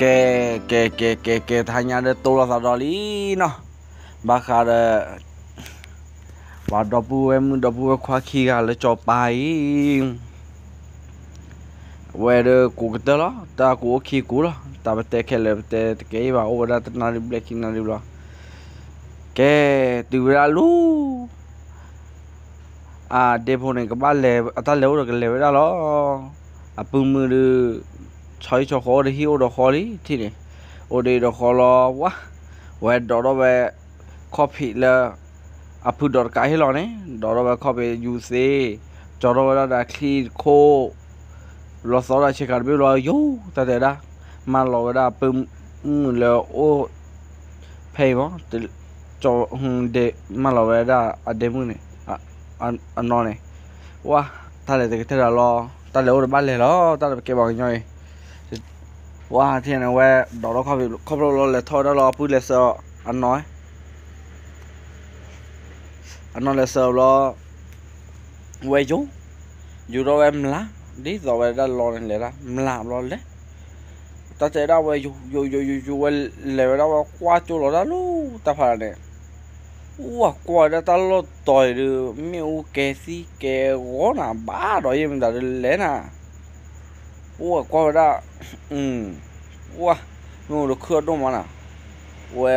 ကဲ ကဲ ကဲ ကဲ ကဲ တဟါညါဒီးတိၢ်လိာ်သးဒီးလံနီၤ, ဘၣ်ဃးဒီး ပှၤဒီပုၢ်ဝဲၢ်မုၣ်ဒီပုၢ်ဝဲၢ်ခွါခံဂၤလၢကၠီၤပၤအံၤ အဝဲဒီးကူးကတၢၢ်လီၤ, တၢ်ကူးအိၣ်ခံကူးလီၤ, တၢ်ပတဲခဲလၢာ်ပတဲတကဲအံၤဘၣ်, အိၣ်ဝဲဒၣ်တနၣ်ရံၣ်ဘျဲၣ်ခံနၣ်ရံၣ်ဘျီ, ကဲ တုၤဝဲဒၣ်လၢ အဒ့ဖိန့ၣ် ကဘၣ်လဲၤ အတၢ်လဲၤအိၣ်ဒီးကလဲၤဝဲဒၣ်လီၤ, အပုၢ်မုၣ်ဒုး ဆီဟံၣ်ဆီဃီအိၣ်ဒီးဟံၣ်အိၣ်ဒီးဃီလံထံၣ်န့ၣ်, အိၣ်ဒီးဟံၣ်ဒီးဃီလီၤ, ဝါ ဝဲဒိးထီၣ်ဝဲ ခီၣ်ဖံးလၢ အဖုဒီးတကးဟ့ၣ်လီၤန့ၣ် ဒိးထီၣ်ဝဲခီၣ်ဖံးယူၤသ့, ကၠီထီၣ်ဝဲဒၣ်ဒီးချံတခိၣ်, လီၤသီဒၣ်ဆ့ကၤတဘ့ၣ်ဘျီ ယိၤ တၢ်တဲဝဲဒၣ်, မၢလီၤဝဲဒၣ်အပုၢ်မုၣ်လၢအိၣ် ဖဲအံၤမး, ကၠီဒ့ မၢလီၤဝဲဒၣ်အဒ့မုၣ်န့ၣ် အနီၢ်န့ၣ်, ဝါ တၢ်လဲၤတကတၢၢ်ဒီးလီၤ, တၢ်လဲၤအိၣ်ဒီးဘၣ်လဲၤလီၤ, တၢ်လဲၤပကဲပှၤကညီအံၤ, ဝါ ထံၣ်န့ၣ် ဝဲဒိးထီၣ်ခီၣ်ဖံးခီၣ်ဖျိလီၤ လဲၤထီၣ်ဝဲဒၣ်လီၤ, အပုၢ်လဲၤဆှၢအနီၢ် အနီၢ်လဲၤဆှၢဘျီ ဝဲယိၤ ယူၤထီၣ်ဝဲမျး ဒ်သိးဝဲဒၣ်လီၤန့ၣ် လဲၤဒၣ်မျးဘျီလဲၤ, တၢ်တဲဒၣ်ဝဲယိၤ ယိၤ ယိၤ ယိၤ ယိၤ ဝဲလဲၤဝဲဒၣ် ဝဲကွၢ်ကၠိလီၤတၢ်လၢတၢ်ဖးန့ၣ်, အိၣ်ကွၢ်ဝဲဒၣ်တၢ်လီၢ်တီၤအံၤဒီး မ့ၣ်အူကဲၤသံကဲၤဂီၤနၤ ဘၣ်ဒီးယဲၢ်မတၤဒုးလဲၤနၤ အိၣ်ကွၢ်ဝဲဒၣ်, ဝါ မ့ၣ်အူဒီးခုၣ်အဒိၣ်မးနၤ, ဝဲ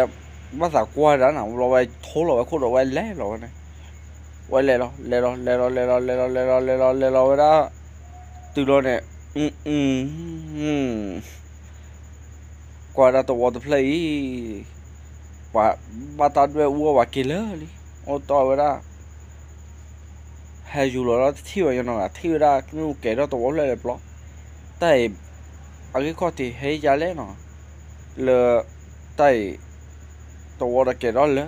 ဘၣ်သးကွၢ်ဝဲဒၣ်နၤ ဘျီဝဲထိလီၤဝဲခိၣ်ဒီးဝဲလဲၤလီၤဝဲန့ၣ်, ဝဲလဲၤလီၤ လဲၤလီၤ လဲၤလီၤ လဲၤလီၤ လဲၤလီၤ လဲၤလီၤ လဲၤလီၤဝဲဒၣ်, တုၤလီၤန့ၣ်, ကွၢ်ဝဲဒၣ်သဝီတဖျၢၣ်အံၤ, ပှၤဘၣ်တၢ်ဒွဲၣ်အူအီၣ်ပှၤက့ၤလၢာ်လံ, အိၣ်တီၢ်ဝဲဒၣ် ဟဲယူၤလီၤလၢတထံၣ်ဘၣ်ညီနီၤ ထံၣ်ဝဲဒၣ်မ့ၣ်အူကဲၤထီၣ်သဝီဖျၢၣ်လဲၤဘျီ, တၢ်အံၤ အဂ့ၢ်ခီၣ်ထံးဟဲယါလဲၣ်နီၤ, လၢ တၢ်အံၤ သဝီဒီးကဲၤထီၣ်လၢာ်,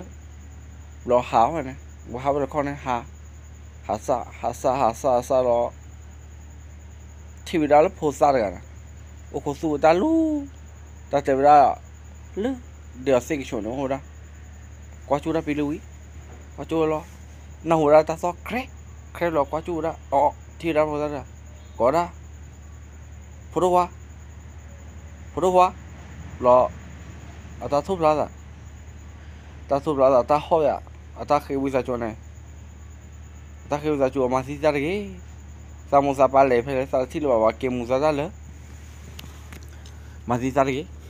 ဘျီဟးဝဲန့ၣ် ဝဲဟးဝဲတခီန့ၣ် ဟး ဟးစၢ် ဟးစၢ် ဟးစၢ် ဟးစၢ်လီၤ ထံၣ်ဝဲဒၣ်လၢဖိသၣ်တဂၤန့ၣ် အိၣ်ခိးသူၣ်ဝဲတၢ်လူၤ, တၢ်တဲဝဲဒၣ် လၢ ဒ်အီၤသ့ၣ်ကဆိးန့ၣ်အိၣ်ဝဲဒၣ်, ကွၢ်ကၠူၣ်ဝဲဒၣ်ပံလၢဝံၤ, ကွၢ်ကၠူၣ်ဝဲလီၤ, နၢ်ဟူဝဲဒၣ်တၢ်သီၣ် ခြဲး ခြဲးလီၤ ကွၢ်ကၠူၣ်ဝဲဒၣ် အီ ထံၣ်ဝဲဒၣ်ဖိသၣ်တဂၤ, ကိးဝဲဒၣ် ဖိဒိၣ်ခွါ ဖိဒိၣ်ခွါ, ဘျီ အတၢ်ထိၣ်ဖျါသး တၢ်ထိၣ်ဖျါသး တၢ်ဟီၣ်ယၤ, အတၢ်ဃ့ဝံသးစူၤန့ၣ်, အတၢ်ဃ့ဝံသးစူၤ အမၤသံတၢ်တဂ့ၤ, သးမိၢ်သးပၢ်လဲၤဖဲလဲၣ် သးတထံၣ်လၢၤဘၣ် ပှၤက့ၤမူၤသးတၢ်လၢ မၤသံတၢ်တဂ့ၤ,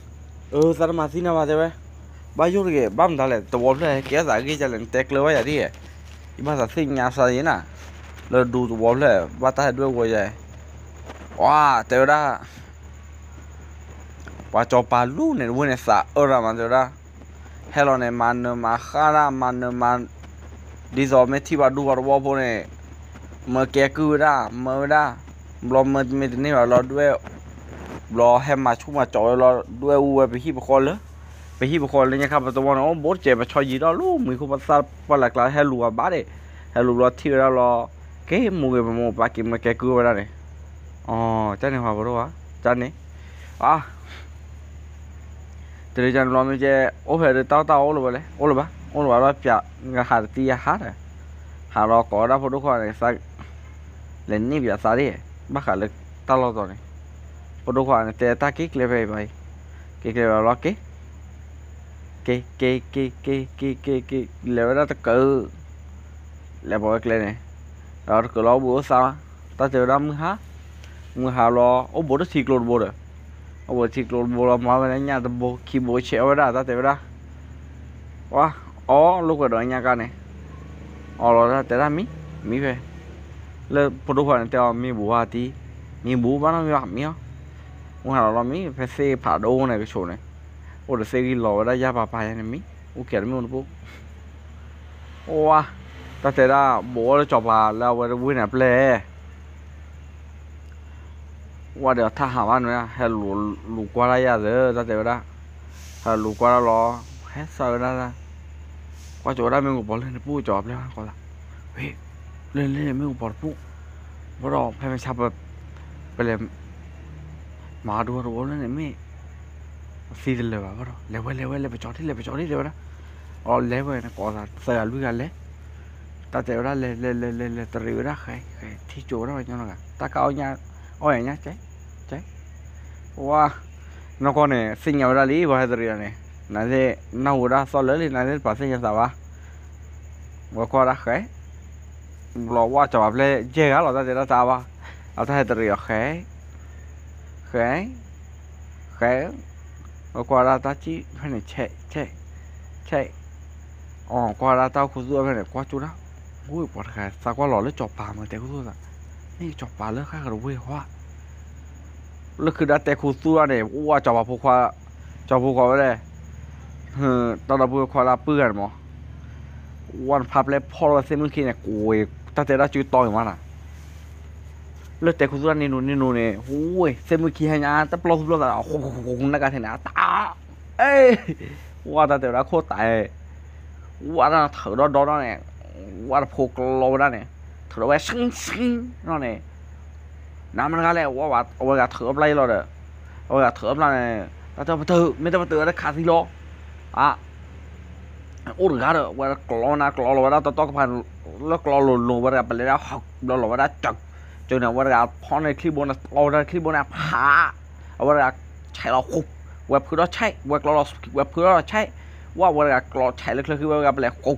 အၢ သးတမၤသံနၤဘၣ်တဲဝဲ, ဘၣ်ယိၣ်တဂ့ၤ ဘၣ်မတၤလဲၣ် သဝီဖျၢၣ် ကဲသးအဂ့ၢ်ဒ်လဲၣ် နတဲကျၢၤဘၣ်ယၤဒ်, ယဘၣ်သးသ့ၣ်ညါသးယဲနၤ, လၢဒူသဝီဖျၢၣ် ဘၣ်တၢ်ဟဲဒွဲၣ်ဝီယၤ, ပှၤတဲဝဲဒၣ် ပှၤစီၤပၤလူၤန့ၣ် တဝဲန့ၣ်သးအၢရၤမး တဲဝဲဒၣ်, ဟဲလီၤန့ၣ် မၤနၢၤမၤဃၣ်ဒၣ် မၤနၢၤမၤ, ဒ်သိးမ့ၢ်ထံၣ်ဘၣ်ဒူပှၤသဝီဖိန့ၣ်, မၢကဲကုၢ်ဝဲဒၣ် မၢဝဲဒၣ်, ဘျီမၢမ့ၢ်တန့ၢ်ဘၣ်လီၤဒွဲၣ်, ဘျီဟဲမၤဆူၣ်မၤကၠီဝဲလီၤ ဒွဲၣ်အူဝဲပဟံၣ်ပဃီလၢ, ပဟံၣ်ပဃီလၢညါခါပသဝီန့ၣ် အိၣ်ဘူးတစဲး ပဆီယံၤထီၣ်လူၤ မံၤခိၣ်ပသၣ်ပှၢ်လၢ်ကျါ ဟဲလူၤအဘၣ်ဒ့ၣ်, ဟဲလူၤဘျီထံၣ်ဝဲဒၣ်လီၤ, က့ၤမိၢ်ဂ့ၤပမိၢ်ပၢ်က့ၤမၢကဲကုၢ်ဝဲဒၣ်န့ၣ်, အီ တၢ်န့ၣ်ဟးပဒိၣ်ဝါ, တၢ်န့ၣ်, အ တရံးကန့ၣ်ဘျီမ့ၢ်ကဲ, အိၣ်ဖဲဒီးတၢ်အီၣ်တၢ်အီအိၣ်လၢၤဝဲလဲၣ် အိၣ်လၢၤဘၣ် အိၣ်လၢၤဘၣ်ဒီးပျး, ဟးတတံၢ်ယဟးဒီး, ဟးလီၤကိးဝဲဒၣ်ဖိဒိၣ်ခွါန့ၣ် သး, လဲၤန့ၢ်ပျးသးဒ်, ဘၣ်ဃးလၢတၢ်လီၢ်တီၤန့ၣ်, ဖိဒိၣ်ခွါန့ၣ် တဲတၢ်က့ၤကျဲဖဲအံၤဘၣ်အံၤ, က့ၤကျဲဖဲလီၤက့ၤ, က့ၤ က့ၤ က့ၤ က့ၤ က့ၤ က့ၤ က့ၤ လဲၤဝဲဒၣ်တကၢၢ် လဲၤပိာ်ဝဲကျဲန့ၣ်, ဒီးတကၢၢ်လီၤအိၣ်ဘှံးအိၣ်သါ, တၢ်တဲဝဲဒၣ်မုၢ်ဟါ, မုၢ်ဟါလီၤ အိၣ်ဘူးတထံကျိတဘိဒီး, အိၣ်ဘူးတထံကျိတဘိလီၤ မၤဝဲဒၣ်ညၣ်တဘိခံဘိဆဲးဝဲဒၣ် တၢ်တဲဝဲဒၣ်, ဝါ, အီ လိာ်ကွဲဒီးညၣ်ကါန့ၣ်, အီလီၤတၢ်တဲဒၣ်မံ, မံဖဲ, လၢဖိဒိၣ်ခွါန့ၣ်တဲအီၤ မံဘူးဧါတံၢ်, မံဘူးဘၣ်နီတမံၤဘၣ် မံအီၤ, မုၢ်ဟါလီၤလီၤမံ ဖဲသ့ၣ်ဖးဒိၣ်န့ၣ်ကဆိးန့ၣ်, အိၣ်ဒီးသ့ၣ်ဂံၢ်လီၤဝဲဒၣ်ယၢ်ပၤပၤယဲန့ၣ်မံ, အိၣ်ကဲးတမ့ၢ်အိၣ်တပူၤ ဝါ, တၢ်တဲဒၣ် ဘိးအီၣ်လၢစီၤပၤလၢအဝဲတဝ့ၢ်န့ၣ်အပျဲၢ်, ဝါဒီးထၣ်ဟးဘၣ်န့ၣ် ဟဲလူၤကွၢ်တၢ်ယၤသၢ တၢ်တဲဝဲဒၣ်, ဟဲလူၤကွၢ်တၢ်လီၤ, ဟဲစၢ်ဝဲဒၣ်, ကွၢ်ကၠိဝဲဒၣ်မ့ၢ်ကပီၤလၢန့ၣ်ပူၤကၠီအပျဲၢ်ဘၣ်ကီသး, ဝ့, လၢလၢမ့ၢ်ကပီၤတပူၤ, ဘၣ်ဒီးဖဲမ့ၢ်ဆါ ပလဲၤ မၤဒိတဝီလၢန့ၣ်မ့ၢ် သံတလၢာ်ဘၣ်ဘၣ်ဒီး လဲၤဝဲလဲၤဝဲလဲၤပကၠီဒ်လဲၤပကၠီဒ်တဲဝဲဒၣ်, အီၤလဲၤဝဲန့ၣ်ကိးသးသၢဂၤလွံၢ်ဂၤလဲၤ, တၢ်တဲဝဲဒၣ်လဲၤလဲၤလဲၤလဲၤလဲၤတရံးဝဲဒၣ်ဃဲဃဲ ထံၣ်ကၠိဝဲဒၣ်ပှၤကညီတဂၤ တၢ်ကအီၣ်ညၣ် အီၣ်ယၤညၣ်ကဲ, ကဲ, ဝါ, နီၢ်ကီၢ်န့ၣ် သ့ၣ်ညါဝဲဒၣ်လံ ပှၤဟဲတရံးအီၤန့ၣ်, နသ့ၣ်နၢ်ဟူဝဲဒၣ်သီၣ်လၢာ်လံ နသ့ၣ်တဖၣ်သ့ၣ်ညါသးဘၣ်. ဝဲကွၢ်ဝဲဒၣ်ဃဲ, ဘျီဝဲကၠီၤပၤပျဲၢ်ယဲၢ်ဂၤလီၤ တၢ်တဲတၢ်တၢ်ဘၣ်, အတၢ်ဟဲတရံးအီၤဃဲ, ဃဲ, ဃဲ, ဝဲကွၢ်ဝဲဒၣ်တၢ်စံၣ်ဖဲန့ၣ် ဆဲး, ဆဲး, ဆဲး, အီၤကွၢ်ဝဲဒၣ်တၢ်အိၣ်ခူသူၣ်ဖဲန့ၣ် ကွၢ်ကၠိဒၣ်, ဝ့ၢ်ပှၤတဂၤသးကွၢ်လီၤလၢကၠီၤပၤမ့ၢ်တဲခူသူၣ်သး, မ့ၢ်ကၠီၤပၤလၢဃၣ်ကတဝ့ၢ်ဟီဧါ လၢခုဒၣ်တဲခူသူၣ်န့ၣ် အိၣ်ဝဲကၠီၤပၤဖိခွါ, ကၠီၤဖိခွါဝဲဒၣ်, တၢ်ဒီပုၢ်ဝဲၢ်ခွါလၢအပုၢ်ဂၤန့ၣ်မး, ဝဲနဖးပျဲၢ်ဖီၣ်လီၤဝဲသ့ၣ်မုၢ်ခံန့ၣ် ကွံာ်တၢ်တဲဒၣ်စုတီၤအံၤမးနၤ, လၢတဲခူသူၣ်တၢ်န့ၣ်နူၤန့ၣ်နူၤန့ၣ် ဝ့ၢ်သ့ၣ်မုၢ်ခံဟဲညါ တပျီသူပျီသးဒီး ဃူဃူဃူဃူ နကထံၣ်န့ၣ် အတၢ်, အ့, ဝဲတၢ်တဲဝဲဒၣ်ခိၣ်တၢ်, ဝဲဒၣ်ထုးဒီဒီဒီန့ၣ်, ဝဲတဖိကျီဝဲဒၣ်န့ၣ်, ထုးဒီဝဲဆှံဆှံနီၢ်န့ၣ် နမတဂၤလဲၣ်, အဝဲတဂၤထုးအပျၢ်အံၤလီၤဒီး, အဝဲတဂၤထုးအပျၢ်န့ၣ်, တၢ်တပတုာ် မ့ၢ်တပတုာ်ဝဲတခးသံလီၤ, အ, အိၣ်တဂၤဒီး ဝဲကျီနၤကျီလီၤဝဲဒၣ်တီတီကဖၣ်, လၢကျီလိၤလိၤဝဲတဂၤပလဲၤဒၣ် ဘျီလီၤဝဲဒၣ်စၢၤ, စၢၤန့ၣ် အဝဲတဂၤဖီၣ်န့ၢ်ချံဘိန့ၣ် တီဝဲဒၣ်ချံဘိန့ၣ်ဖး အဝဲတဂၤဆဲးလီၤဃူ, ဝဲဖုထီၣ်ဆဲး, ဝဲကျီလီၤ, ဝဲဖုထီၣ်ဆဲး, ဝဲဝဲတဂၤကျီဆဲးလၢချၢဃံဝဲတဂၤပလဲၤဃူ,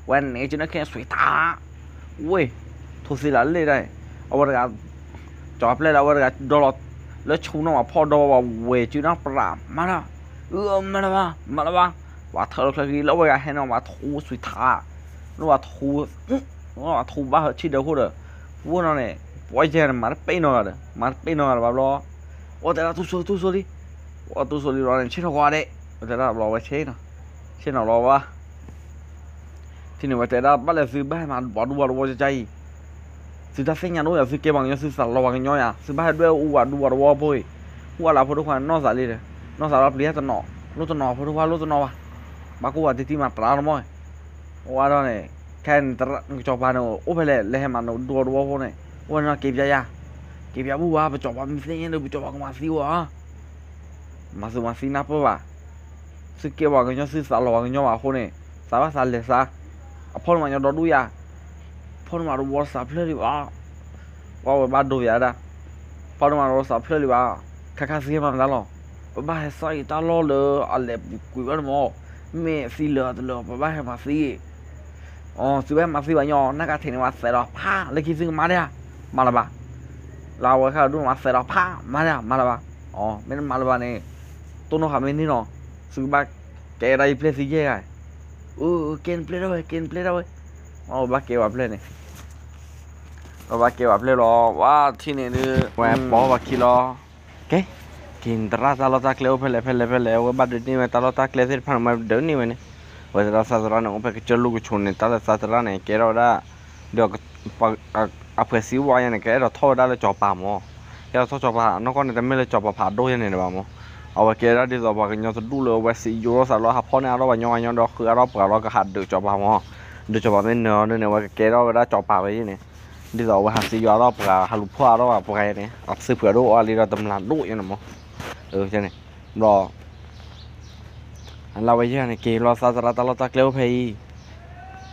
ဝဲန့ၣ်ကၠုန့ၣ်ခဲစွံးတၢ်, ဝ့ၢ်, ထိၣ်သ့လၢလ့ၣ်ဒၣ်, အဝဲတဂၤ, ကၠီၤပျဲၢ်လၢအဝဲတဂၤဒီလီၤ, လၢဆူနီၢ်မးဖီၣ်ဒီဝဲ ဝဲကၠုနီၢ်ပြးမးဒီး, အၢ မၤလၢၤဘၣ် မၤလၢၤဘၣ်, ပှၤထၢလီၤချၢဃံလၢအဝဲတဂၤဟဲန့ၣ် ပှၤထူစွံးထး, လၢပှၤထူ ပှၤထူဘၣ်ဟၢဆံၣ်ဒၢခိၣ်ဒီး, ဝဲနီၢ်န့ၣ်, ပှၤယဲၢ်န့ၣ် မၤတပ့ၢ်နီတဂၤဒီး မၤတပ့ၢ်နီတဂၤလၢၤဘၣ်ဘျီ, အဝဲတဲဒၣ်တူၢ်စိလံ တူၢ်စိလံ, အတူၢ်စိလံလီၤန့ၣ် ဆ့ၣ်နီၤကွၢ်ဒဲး, ဝဲတဲဒၣ်ဘျီဝဲဆ့ၣ်နီၤ, ဆ့ၣ်နီၤလီၤဘၣ်, ထံၣ်န့ၣ်ဝဲတဲဒၣ်ဘၣ်လဲၣ်သုဘၣ်ဟဲမၤပှၤဒူပှၤတဝီကကါအံၤ, သုတၢ်သ့ၣ်ညါဒိၣ်ယၤ သုကဲပှၤကညီသုသးလီၤပှၤကညီယၤ သုဘၣ်ဟဲဒွဲၣ်အူပှၤဒူပှၤတဝီဖိအံၤ, အူအလၢဖိဒိၣ်ခွါနီၢ်သးလံဒီး, နီၢ်သးလီၤပျံၤတနီၤ, လိၣ်တနီၤဖိဒိၣ်ခွါလိၣ်တနီၤဘၣ်, ဘၣ်ကိၣ်ဝဲတံၢ်တံၢ်မၤပြးတမီၢ်, အဝဲဒီးန့ၣ်, ခဲန့ၣ်, ကၠီၤပၤန့ၣ် အိၣ်ဖဲလဲၣ် လဲၤဟဲမၤနဒူပှၤတဝီဖိန့ၣ်, အိၣ်ဖဲန့ၣ်က့ၤပၠးယၤ, က့ၤပၠးဘူၣ်ဘၣ် ပကၠီၤပၤမ့ၢ်သ့ၣ်ညါဒီး ပကၠီၤပၤကမၤသံဝဲဧါ မၤသူမၤသံနၢ်ပၢၢ်ဘၣ်, သုကဲပှၤကညီသုသးလီၤပှၤကညီဘၣ်အဃိန့ၣ်, သးဘၣ်သးလဲၤသး, အဖီၣ်န့ၢ်မၤညီဒီဒူၣ်ယၤ, ဖီၣ်န့ၢ်မၤတဝီသးဖျၢၣ်လံဘၣ်, ပှၤဝဲဘၣ်ဒိယၤဒၣ်, ဖီၣ်န့ၢ်မၤတဝီသးဖျၢၣ်လံဘၣ်, ခါခါသုဟဲမၤမတၤလီၤ, ပဘၣ်ဟဲစးအံၤတၢ်လီၢ်လၢအလဲၤပူၤကွံာ်ဘၣ်န့ၣ်မး, မ့ၢ်သံလၢာ်တလၢာ် ပဘၣ်ဟဲမၤသံ အီၤ သုဘၣ်မၤသံဘၣ်ညီ နကထံၣ်န့ၣ် ပှၤသဲးဒီးဖး လၢခံသုကမၤဒၣ်ဧါ, မၤလၢၤဘၣ်, လၢအဝဲခါဒိၣ်န့ၣ် ပှၤသဲးဒီးဖး မၤဒၣ်ဧါ မၤလၢၤဘၣ်, အီၤ မ့ၢ်နမၤလၢၤဘၣ်န့ၣ်, တိၢ်နီၣ်ဃာ်မ့ၢ်န့ၣ်နီၤ, သုကဘၣ်ကဲဒၣ်ယပျဲၢ်သုယဲၢ်ဂၤ, အၢ ကဲနပျဲၢ်ဒၣ်ဝဲ ကဲနပျဲၢ်ဒၣ်ဝဲ, အဝဲဘၣ်ကဲပှၤပျဲၢ်န့ၣ် အဝဲဘၣ်ကဲပှၤပျဲၢ်လီၤ, ဝဲထံၣ်န့ၣ်ဒုး ဝဲပိာ်ပှၤခံလီၤ, ကဲ, က့ၤနသရၣ်တၢ်လီၢ်တၢ်ကျဲအိၣ်ဖဲလဲၣ်ဖဲလဲၣ်ဖဲလဲၣ် အဝဲဘၣ်ဒုးန့ၢ်ဝဲတၢ်လီၢ်တၢ်ကျဲသ့ၣ်တဖၣ်န့ၣ် မ့ၢ်ဒုးန့ၢ်ဝဲန့ၣ်, အဝဲသရၣ်သရၣ်န့ၣ် အိၣ်ဖဲကစၢၢ်လိၣ်ကဆိးန့ၣ် တၢ်လၢသရၣ်န့ၣ် ကဲထီၣ်ဝဲဒၣ်, ဒီး အဖှဲးစံဝါယဲန့ၣ် ကအဲၣ်ဒိးထီၣ်ဝဲဒၣ်လၢကၠီၤပၤမး, ကအဲၣ်ဒိးထီၣ်ကၠီၤပၤ နီၢ်ကီၢ်န့ၣ် တမ့ၢ်လၢကၠီၤပၤဖးဒိၣ်ယဲန့ၣ်ဘၣ်မး, အဝဲကဲဒၣ်ဒ်သိးပှၤကညီတဒူၣ်လၢအဝဲစံယိထီၣ်သးလီၤ ဟးဖီၣ်န့ၢ်အါထီၣ်ပှၤညီပှၤညီဒီးဃုအါထီၣ်ပှၤလီၤ ကဟးဒုးကၠီၤပၤမး, ဒုးကၠီၤပၤမ့ၢ်နၢၤအီၤဒ်န့ၣ် အဝဲကကဲထီၣ်ဝဲဒၣ်ကၠီၤပၤဝဲယဲန့ၣ်, ဒ်သိးအဝဲဟးစံယိအါထီၣ်ပှၤ ဟးလူၤဖီၣ်အါထီၣ်ပှၤယဲန့ၣ် အသုဖှဲးဒိၣ်အီၤလံဒီးတမျၢ်ဒိၣ်ယဲန့ၣ်မး, န့ၣ်, ဘျီ လၢဝဲယဲၢ်န့ၣ် က့ၤလီၤသရၣ်တၢ်လီၢ်တၢ်ကျဲအိၣ်ဖဲအံၤ,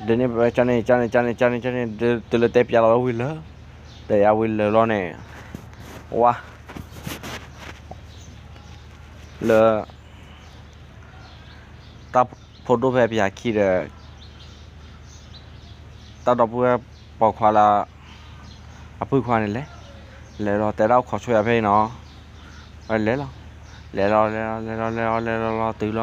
ဒ်န့ၣ် ကန့ၣ် ကန့ၣ် ကန့ၣ် ကန့ၣ် ကန့ၣ် တုၤလၢတဲပၠးလီၤဝဲဝံၤလၢာ်, တဲယၤဝံၤလၢာ်လီၤန့ၣ်, ဝါ, လၢ တၢ်ဖိဒိၣ်ဖဲပယၤခံဒီး တၢ်ဒီပုၢ်ဝဲၢ်ပိာ်ခွါလၢ အပုၢ်ခွါန့ၣ်လဲၤ, လဲၤလီၤတဲဒၣ်အိၣ်ခိးဆိယၤဖဲအံၤနီၤ, ဝဲလဲၤလီၤ, လဲၤလီၤ လဲၤလီၤ လဲၤလီၤ လဲၤလီၤ လဲၤလီၤလီၤတုၤလီၤ,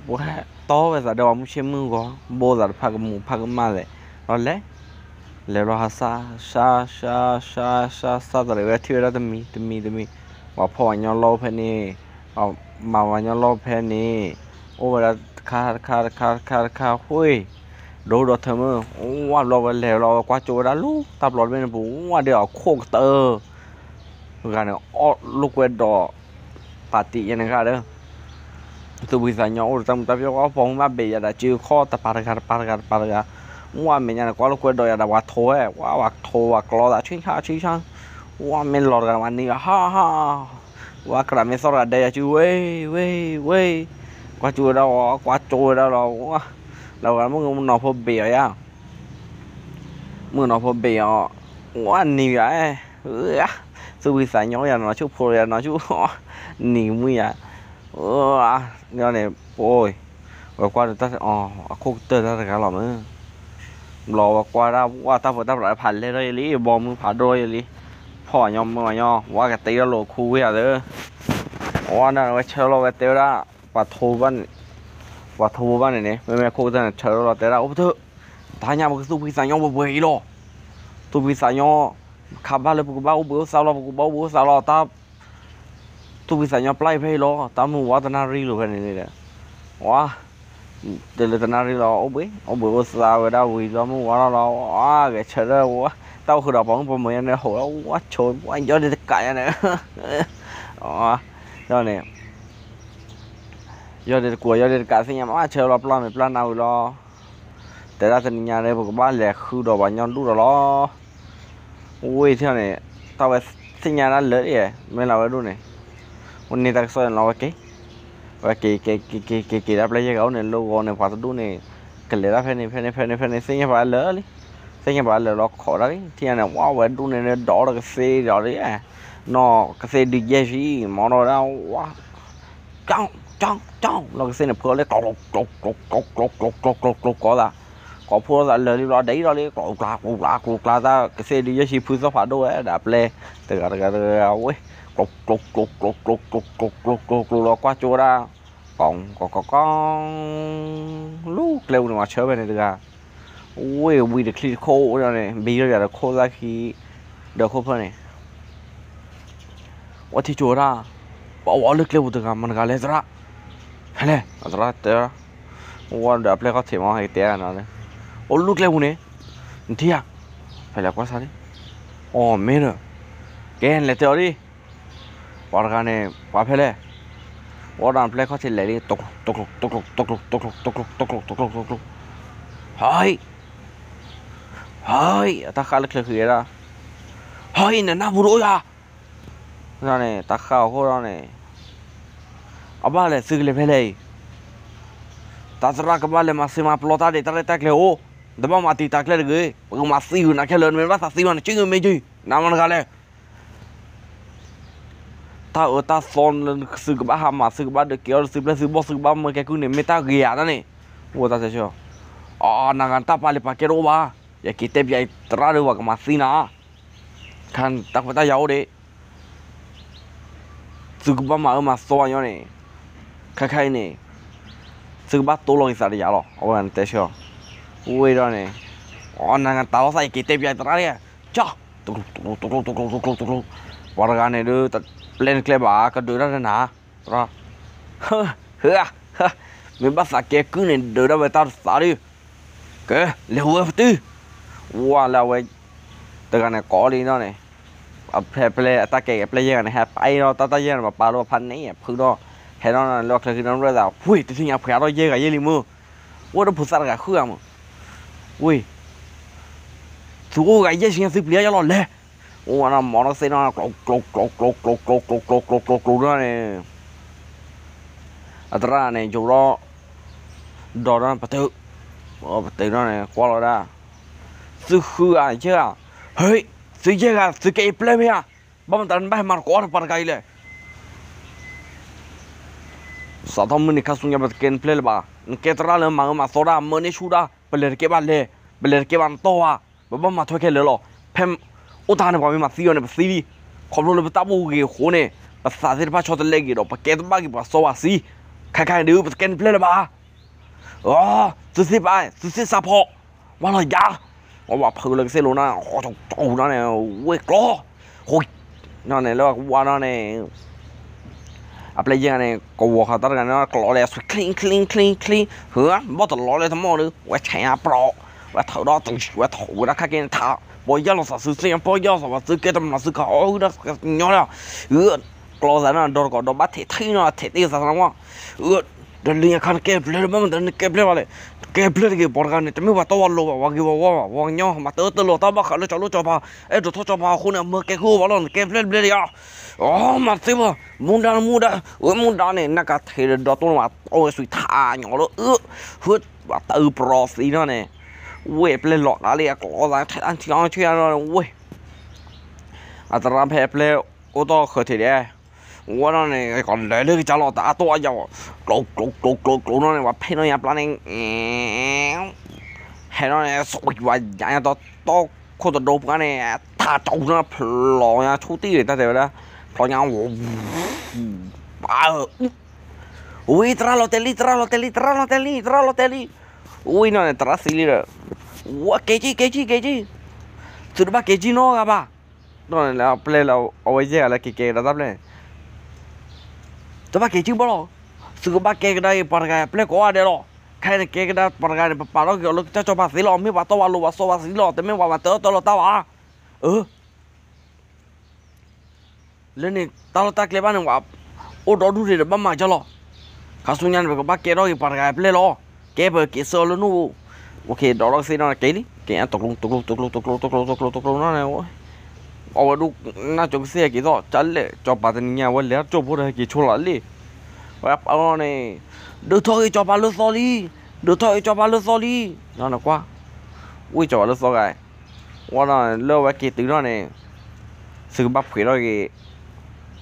ပှဲၤတီဝဲသးဒီးပှၤမုၢ်ဆ့ၣ်မုၢ်ဂီၤ ဘိသးတဖၣ်ကမူးဖၣ်ကမၣ်လဲၣ်, လီၤလဲၤ, လဲၤလီၤဟးစါ, စါ စါ စါ စါ စါတရံးဝဲထံၣ်ဝဲဒၣ်တမံၤ တမံၤ တမံၤ, ပှၤဖီၣ်ပှၤညီလီၢ်ဖဲန့ၣ် မၤပှၤညီလီၢ်ဖဲန့ၣ်, အိၣ်ဝဲဒၣ်တခါ တခါ တခါ တခါ တခါ ဃ့ၢ်, ဒိၣ်ဒီးထၢမုၢ်, ဝါဘျီဝဲလဲၤလီၤဝဲကွၢ်ကၠိဝဲဒၣ်လၢတၢ်ဘျီတဘ့ၣ်န့ၣ်ပူၤ ဝါဒီးအခိၣ်ကတၢၢ်, ဂၤန့ၣ်အီၣ်လိာ်ကွဲဒီး, ပာ်တံၢ်ယဲန့ၣ်ဂၤဒီး သူၣ်ဖှံသးညီအိၣ်ဒီးတၢ်မုာ်တၢ်ပျီ ပိာ်မုၣ်ဘၣ်ဘ့ၣ်ယၤဒၣ်စုခီၣ်တပၤတဂၤတပၤတဂၤတပၤတဂၤ, မ့ၢ်အမဲာ်ညါန့ၣ် ကွၢ်လိာ်ကွဲဒီးယၤဒၣ်ပှၤထိးဝဲ ကွၢ်ပှၤထိးပှၤကျီသးဆံဆါဆံဆါ, မ့ၢ်လီၤတဂၤမၤနံၤဘၣ်ဟါဟါ, ဝဲကြၢးမ့ၢ်သီၣ်တဂၤဒဲးယၤစုဝဲ, ဝဲ, ဝဲ, ကွၢ်ကၠိဝဲဒၣ်ဝဲ ကွၢ်ကၠိဝဲဒၣ်လီၤ, လၢဝဲမုၣ်ကနီၤဖိဘ့ၣ်အီၤယၤ မုၣ်ကနီၤဖိဘ့ၣ်အီၤ, ဝဲနံၤယၤ, အၢ, သူၣ်ဖှံသးညီယၤနီၤဆူၣ်ဖိယၤနီၤဆူၣ်, နံၤကမှံယၤ, န့ၣ် ပဝဲကွၢ်ဒီးတၢ်အီၣ် အခိၣ်ကတၢၢ်တၢ်တဂၤလီၤမ့ၢ်, ဘျီဝဲကွၢ်ဒၣ်ဝဲတၢ်ဖိတၢ်ပြးဖးလဲၢ်ထီၣ်ယဲလံ ဘီမုၢ်ဖးဒိၣ်ထီၣ်ယဲလံ, ဖီၣ်ညီမုၢ်ညီ ဝဲကတဲထီၣ်လိာ်ခူဝ့ၢ်ဧါသၢ, ဝဲဒၣ်ဝဲဆၢလီၤဝဲတဲဝဲဒၣ်, ပှၤထိဘၣ်န့ၣ်, ပှၤထိဘၣ်န့ၣ်န့ၣ် မ့မ့ၢ်ခိၣ်ကတၢၢ်န့ၣ် ဆၢလီၤတဲဒၣ် အိၣ်ပတၢၢ်, တဟါညါပကသူၣ်ဖှံသးညီပှဲၤပှဲၤအံၤလီၤ, သူၣ်ဖှံသးညီ, ခးဘၣ်လၢပကဘၣ်အိၣ်ဘှံးအိၣ်သါလီၤ ပကဘၣ်အိၣ်ဘှံးအိၣ်သါလီၤ တၢ် သူၣ်ဖှံသးညီပျၢ်အံၤဖဲအံၤလီၤ တၢ်မုၢ်ဝါတနၣ်ရံၣ်လိာ်ဖဲန့ၣ်န့ၣ်ဒီး, ဝါ, တလၢတနၣ်ရံၣ်လီၤ အိၣ်ဘှံး အိၣ်ဘှံးအိၣ်သါဝဲဒၣ်ဝံၤလီၤ မုၢ်ဝါထီၣ်လီၤ ဝါ ဂဲၤဆၢထၢၣ်ဝဲ, တၢ်အိၣ်ဃုာ်ဒီးပှၤမုၣ်ပှၤမၢၤညါန့ၣ် ဟိးဝဲဆၢ ဝါ ယီၢ်ဒ့တကးညါန့ၣ်, ဒီးန့ၣ် ယီၢ်ဒ့တကူး ယီၢ်ဒ့တကးသ့ၣ်ညါမး ဆၢလီၤပျၢ်မ့ၢ်ပျၢ်နါဝံၤလီၤ, တဲဒၣ်တနံၤညါဒီး ပကဘၣ်လဲၤဃုဒီးပှၤညီဒူၣ်ဒီးလီၤ, ဝ့ၢ်ထံၣ်န့ၣ်, တၢ်ဝဲသ့ၣ်ညါဒၣ်လၢာ်, မ့ၢ်လၢဝဲဒူၣ်န့ၣ်, အိၣ်န့ၢ်တၢ်ကစီၣ်န့ၣ်လီၤဝဲက့ၤ, ဝဲက့ၤက့ၤက့ၤက့ၤက့ၤက့ၤဒၣ်ပျဲၢ်ယဲၢ်ဂၤအိၣ်န့ၣ် လၢဂီၤန့ၣ် ပှၤတဒူၣ်န့ၣ်, ကလဲၤဒၣ်ဖဲန့ၣ်ဖဲန့ၣ်ဖဲန့ၣ်ဖဲန့ၣ် သ့ၣ်ညါပှၤလၢာ်လံ, သ့ၣ်ညါပှၤလၢာ်လီၤခိးဒၣ်လံ ထံၣ်ညါန့ၣ် ဝဲဒူၣ်န့ၣ်ဒီးကသ့ဒီး, နီၢ်ကသ့ဒုးယဲၢ်ဆံ, မ့ၢ်ဒီးဝဲဒၣ်, ကၠီ ကၠီ ကၠီ နီၢ်ကသ့န့ၣ် ဖုအီၤလၢ ကျိၤ ကျိၤ ကျိၤ ကျိၤ ကျိၤ ကျိၤ ကျိၤ ကျိၤ ကျိၤ ကျိၤ သး, ကိးဖှိၣ်သးလၢာ်လံဘျီ ဒ်အံၤဒီးလံ ကျိၤကျါ ကျိၤကျါ ကျိၤကျါ သးကသ့ဒုးယဲၢ်ဆံ ဖုသီၣ်ဖးဒိၣ်ဝဲဒၣ်ပျဲၢ်, တဂၤတဂၤတဂၤဝဲ, ကျိၤ ကျိၤ ကျိၤ ကျိၤ ကျိၤ ကျိၤ ကျိၤ ကျိၤ ကျိၤ ကျိၤ လီၤကွၢ်ကၠိဝဲဒၣ်, ကီ ကီ ကီ ကီ လူၤကျဲပူၤန့ၣ် မၤဆၢဖဲန့ၣ်တဂၤ, ဝ့ၢ်ဝံၤတချံတခိၣ်န့ၣ် ဘံထီၣ်ယၤဒီးခိၣ်သၣ်ခံ, ဒီးခိၣ်ဖျၢၣ်န့ၣ် ဝဲထံၣ်ကၠိဝဲဒၣ်, ပှၤအိၣ်လၢကျဲပူၤတဂၤ မတၤတဂၤလဲၣ်သရၣ်, ဖဲလဲၣ် အသရၣ်တဲ, ဝဲဒီးအပျဲၢ်ခီၣ်ထံးမ့ၢ်ဟဲတဲ, အိၣ်လၢကျဲပူၤန့ၣ်, နထံၣ်ဧါ, ဖဲလဲၣ်ကွၢ်ဆၣ်လံ, အိၣ်မ့ၢ်ဒီး, ကဲနလဲၤတဲအီၤဒ် ပှၤတဂၤန့ၣ် ပှၤဖဲလဲၣ်, ဝဲဒီးအပျဲၢ်ခီၣ်ထံးလဲၤလံ, တကျိၤ တကျိၤ တကျိၤ တကျိၤ တကျိၤ တကျိၤ တကျိၤ တကျိၤ ဟဲ ဟဲ အတၢ်ဃၣ်လၢချၢဃံဒၣ်, ဟဲ နနၢ်ပူၤတအိၣ်ယၤ, န့ၣ် တၢ်ဃၣ်အဃိဒီးန့ၣ်, အဘၣ်လဲၣ် သုကလဲၤဖဲလဲၣ်အံၤ, တၢ်သရၣ်ကဘၣ်လဲၤမၤစၢၤမၤပျီတၢ်ဒံး တၢ်ရဲၣ်တၢ်ကျဲၤအိၣ်, တဘၣ်မၤတံာ်တာ်ကျဲတဂ့ၤ, ပကမၤသံကွံာ်နၤခဲလၢာ် နမ့ၢ်ဘၣ်သးသံဘၣ်န့ၣ် က့ၤမ့ၢ်က့ၤ, နမတၤတဂၤလဲၣ် တၢ်အၢတၢ်သီလၢသုကဘၣ်ဟးမၤ သုကဘၣ်ဒုးက့ၤအီၣ်သုပျဲၢ်သုဘီၣ် သုကဘၣ်မၢကဲကုၢ်န့ၣ် မ့ၢ်တၢ်ဂ့ၤဧါန့ၣ်, အိၣ်တၢ်ဆၢဆၢ, အ နဂၤတၢ်ပာ်လံပာ်ကဲတအိၣ်ဘၣ်, ယက့ၤတဲပၠးသရၣ်ဒီး ပှၤကမၤသံနၤ, ခါတၢ်ခွဲးတၢ်ယာ်အိၣ်ဒံး သုကဘၣ်မၤအၢမၤသီအညီန့ၣ်, ခဲခါအံၤန့ၣ်, သုကဘၣ်တိလီၤက့ၤသးဒီးယၤလီၤ အဝဲန့ၣ်တဲဆၢအီၤ, ဝ့ၢ်ဒီးန့ၣ်, အ နဂၤတၢ်လီၤသး ယက့ၤတဲပၠးသရၣ်ဒ်, ကၠီ, တကျိၤ တကျိၤ တကျိၤ တကျိၤ တကျိၤ တကျိၤ, ပှၤတဂၤန့ၣ်ဒုး ပျဲၢ်နကျဲဘၣ် ကဒုးတၢ်တနၤ, သရၣ်, ဟၢ မ့ၢ်ဘၣ်သးကဲကုၢ်န့ၣ် ဒုးဒၣ်ဝဲတၢ်တသးဒုး, ကဲ လဲၤဝဲပတုၤ, ဝါလၢအဝဲ တဂၤန့ၣ်ကိးလံနီၢ်န့ၣ်, ဖဲပျဲၢ်အတၢ်ကဲက့ၤပျဲၢ်ယဲၢ်ဂၤန့ၣ် ဟဲပာ်အံၤဒီးတၢ်တၢ်ယဲၢ်ဂၤန့ၣ် ပပာ်လၢပဖးန့ၣ် ဖုဒီး, ဟဲဒီးလၢအချၢဃံနီၢ်ရဲၣ်သး ဝ့ၢ် တသ့ၣ်ညါဖှဲးအါထီၣ်ယဲၢ်ဂၤယဲၢ်လံမုၢ်, ဝဲဒီးဖိသၣ်တဂၤဃုဂၤမုၢ်, ဝ့ၢ် သုအိၣ်ဂၤယဲၢ်ဆံညါ သုပျံၤယဲၢ်လီၤလဲၣ်, အိၣ်ဝဲနီၢ်မၤနီၢ်ကသ့ၣ်နီၢ် ကျိၤ ကျိၤ ကျိၤ ကျိၤ ကျိၤ ကျိၤ ကျိၤ ကျိၤ ကျိၤ ဒ်န့ၣ်, အသရၣ်န့ၣ် ယိၤဒီး ဒီးဒီးပတုာ်, ပတုာ်ဒီးန့ၣ် ကွၢ်လီၤဝဲဒၣ်, သုဃုဂၤယဲၢ်ဂၤ, ဟဲ, သုယဲၢ်ဂၤ သုကဲယပျဲၢ်မ့ၢ်ဧါ, ဘၣ်မတၤနဘၣ်ဟဲမၤသကိးတပှၤတဂၤအံၤလဲၣ်, စးထီၣ်မုၢ်နံၤခါဆူညါ ပတကဲနပျဲၢ်လၢၤဘၣ်, နကဲသရၣ်လၢမၤအၢမၤသီတၢ် မၢန့ၢ်ဆူၣ်တၢ် ပလဲၤတကဲဘၣ်လဲၤ, ပလဲၤတကဲဘၣ်နတီၢ်ဘၣ်, ပဘၣ်မၤထွဲခဲလၢာ်လီၤ, ဖဲ အိၣ်တၢ်န့ၣ် ပှၤမ့ၢ်မၤသံအီၤန့ၣ် ပသံလံ, ခီဖျိလၢပတၢ်ဘိၣ်ဂ့ၤအဃိန့ၣ်, ပသးသ့ၣ်တဖၣ်ဆီတလဲက့ၤဒီး ပကဲတဘၣ်က့ၤပှၤစီပှၤဆှံ, ခဲခါအံၤဒုး ပတကဲနပျဲၢ်လၢၤဘၣ် အိ သုသ့ၣ်ပာ် သုသ့ၣ်စးဖီၣ်, ဝါလီၤယၤ, ဝဲဝဲဖုလၢကသ့ၣ်လိၤန့ၣ်, န့ၣ် ဝ့ၢ်ကျီ, ဃိ, န့ၣ် လၢဝဲကဝါန့ၣ်, အပျဲၢ်ယဲၢ်ဂၤန့ၣ် ကဝီၤဃာ်တၢ်တဂၤန့ၣ် ကျီလဲၤ ချံ ချံ ချံ ချံ, ဟၢ ဘီၣ်တလီၤလၢတမီၢ်ဒီး ဝဲဆဲးအပြိး, ဝဲထုးဒီးတုၤ ဝဲထုးဝဲဒၣ်ခါက့ၤန့ၣ်ထး, ပီၢ်ယၢ်လီၤသးသုသ့ၣ်ညါ ပီၢ်ယၢ်လီၤသးဘၣ် သုကဲတမျး သုကဟီၣ်ဟုၣ်ဒီးကညီလီၤ, ကျီသးန့ၣ် ဒီတကီၢ်ဒီးဘၣ်ထဲးထံၣ်နီၤ ထဲးတ့ၢ်သးသးမီၢ်, တလၢညါခါနကဲပျဲၢ်လၢၤဘၣ် မတၤနကဲပျဲၢ်ဘၣ်လဲၣ်, နကဲပျဲၢ်တဂ့ၤ ပှၤတဂၤန့ၣ် တမ့ၢ်ပှၤတီပှၤလိၤဘၣ် ပှၤဂ့ၤပှၤဝါဘၣ် ပှၤကညီမၤတၢ်အၢတၢ်လီၤတၢ်ဘၣ်ဃးလၢကၠီလၢကၠီပၤ, အဲၣ်ဒိးထီၣ်ကၠီပၤအဃိန့ၣ် အမၢကဲကုၢ်အိၣ်ဘၣ်လီၤ နကဲပျဲၢ်တဘျဲၣ်ဒံးဧါ, အိ မၤသ့ဘၣ် မူဒါမူဒါ, ဝဲမူဒါန့ၣ် နကထဲးဒီးတိၢ်န့ၣ် ဘၣ်တီဝဲဆွံထးညီလၢ ဟုၣ် ဘၣ်တၢ်အုၣ်ပရီသံနီၤန့ၣ်, ဝ့ၢ်ပျဲၢ်လီၤကးလံ အကျီသးထဲးထံၣ်အီထံၣ်အီဝ့ၢ် အသရၣ်ဖဲအပျဲၢ်အိၣ်တီၢ်ဃၢၤထံးဒဲး, ဝဲနီၢ်န့ၣ် ကလဲၤလၢကစၢ်လီၤ တအါတိၢ်အယၤ, ကျိၤကျိၤကျိၤကျိၤကျိၤနီၢ်န့ၣ် ပှၤဖဲနီၢ်ယၤပျၢ်န့ၣ်, ဟဲနီၢ်န့ၣ် ဆွံဝဲယၤညါတီတီခိၣ်တဒိပှၢ်န့ၣ် ထးကၠီနီၢ်ဖျိညါဆူတံၢ်န့ၣ် တၢ်တဲဝဲဒၣ်, ဖျိညါ ဝံၤ သရၣ်လီၤတဲာ်လံ သရၣ်လီၤတဲာ်လံ သရၣ်လီၤတဲာ်လံ သရၣ်လီၤတဲာ်လံ, ဝံၤနီၢ်န့ၣ် သရၣ်သံလံဒီး, ဝဲက့ၤက့ၤက့ၤက့ၤက့ၤက့ၤ, သုတဘၣ်က့ၤက့ၤနီတဂၤဘၣ်, ဒီးန့ၣ်လၢအပျဲၢ်လၢအဝဲယဲၢ်ဂၤလၢက့ၤကဲကဒါတၢ်ပျဲၢ်န့ၣ် တဘၣ်က့ၤက့ၤဘၣ်လီၤ, သုကဘၣ်ကဲကဒါက့ၤပှၤတဂၤအပျဲၢ်ကိးဂၤဒဲးလီၤ, ခဲအံၤန့ၣ်ကဲကဒါပှၤတဂၤန့ၣ် ပပာ်ထီၣ်က့ၤအီၤလၢကစၢ်ကၠီၤပၤသ့လီၤ, မ့ၢ်ပှၤတီပှၤလိၤပှၤစီပှၤဆှံလီၤ, တမ့ၢ်ပှၤမၤတၢ်အၢတၢ်လီၤတၢ်ဘၣ်, အၢ လၢန့ၣ်တၢ်လီၢ်တၢ်ကျဲဘၣ်န့ၣ် ပှၤအိၣ်ဒီဒူၣ်ဒံးဒီးဘၣ်မၤကၢ်လီၤ, ခါဆူညါန့ၣ် ပကဘၣ်ကဲထီၣ်က့ၤပှၤတဂၤအပျဲၢ်လီၤ, ကဲပက့ၤဆှၢအီၤလၢနအိၣ်, ဒီးဒီးကသ့ၣ်နီၣ်က့ၤလံ, က့ၤတကျိၤတကျိၤတကျိၤတကျိၤတကျိၤတကျိၤတကျိၤနီၢ်န့ၣ် အဝဲဒၣ်နၢ်ကၠိကသ့ၣ်ဟဲက့ၤသီၣ် ကလဲၣ် ကၠီၤပၤတနံၤညါဝဲလဲၤထီၣ်ကၠိဖိဒီးဟဲက့ၤဆိလီၤလံ, ဝဲအပၢ်အီၤန့ၣ်, ဒုးထီၣ်က့ၤကၠီၤပၤလၢသီလံ, ဒုးထီၣ်က့ၤကၠီၤပၤလၢသီလံ, ဒီးနကွၢ်, ဝ့ၢ်ကၠီၤပၤလၢသီဂၤ, ဝဲဒီးလၢအဝဲက့ၤတုၤထီၣ်န့ၣ်, သုကဘၣ်ဖှဲးထီၣ်က့ၤ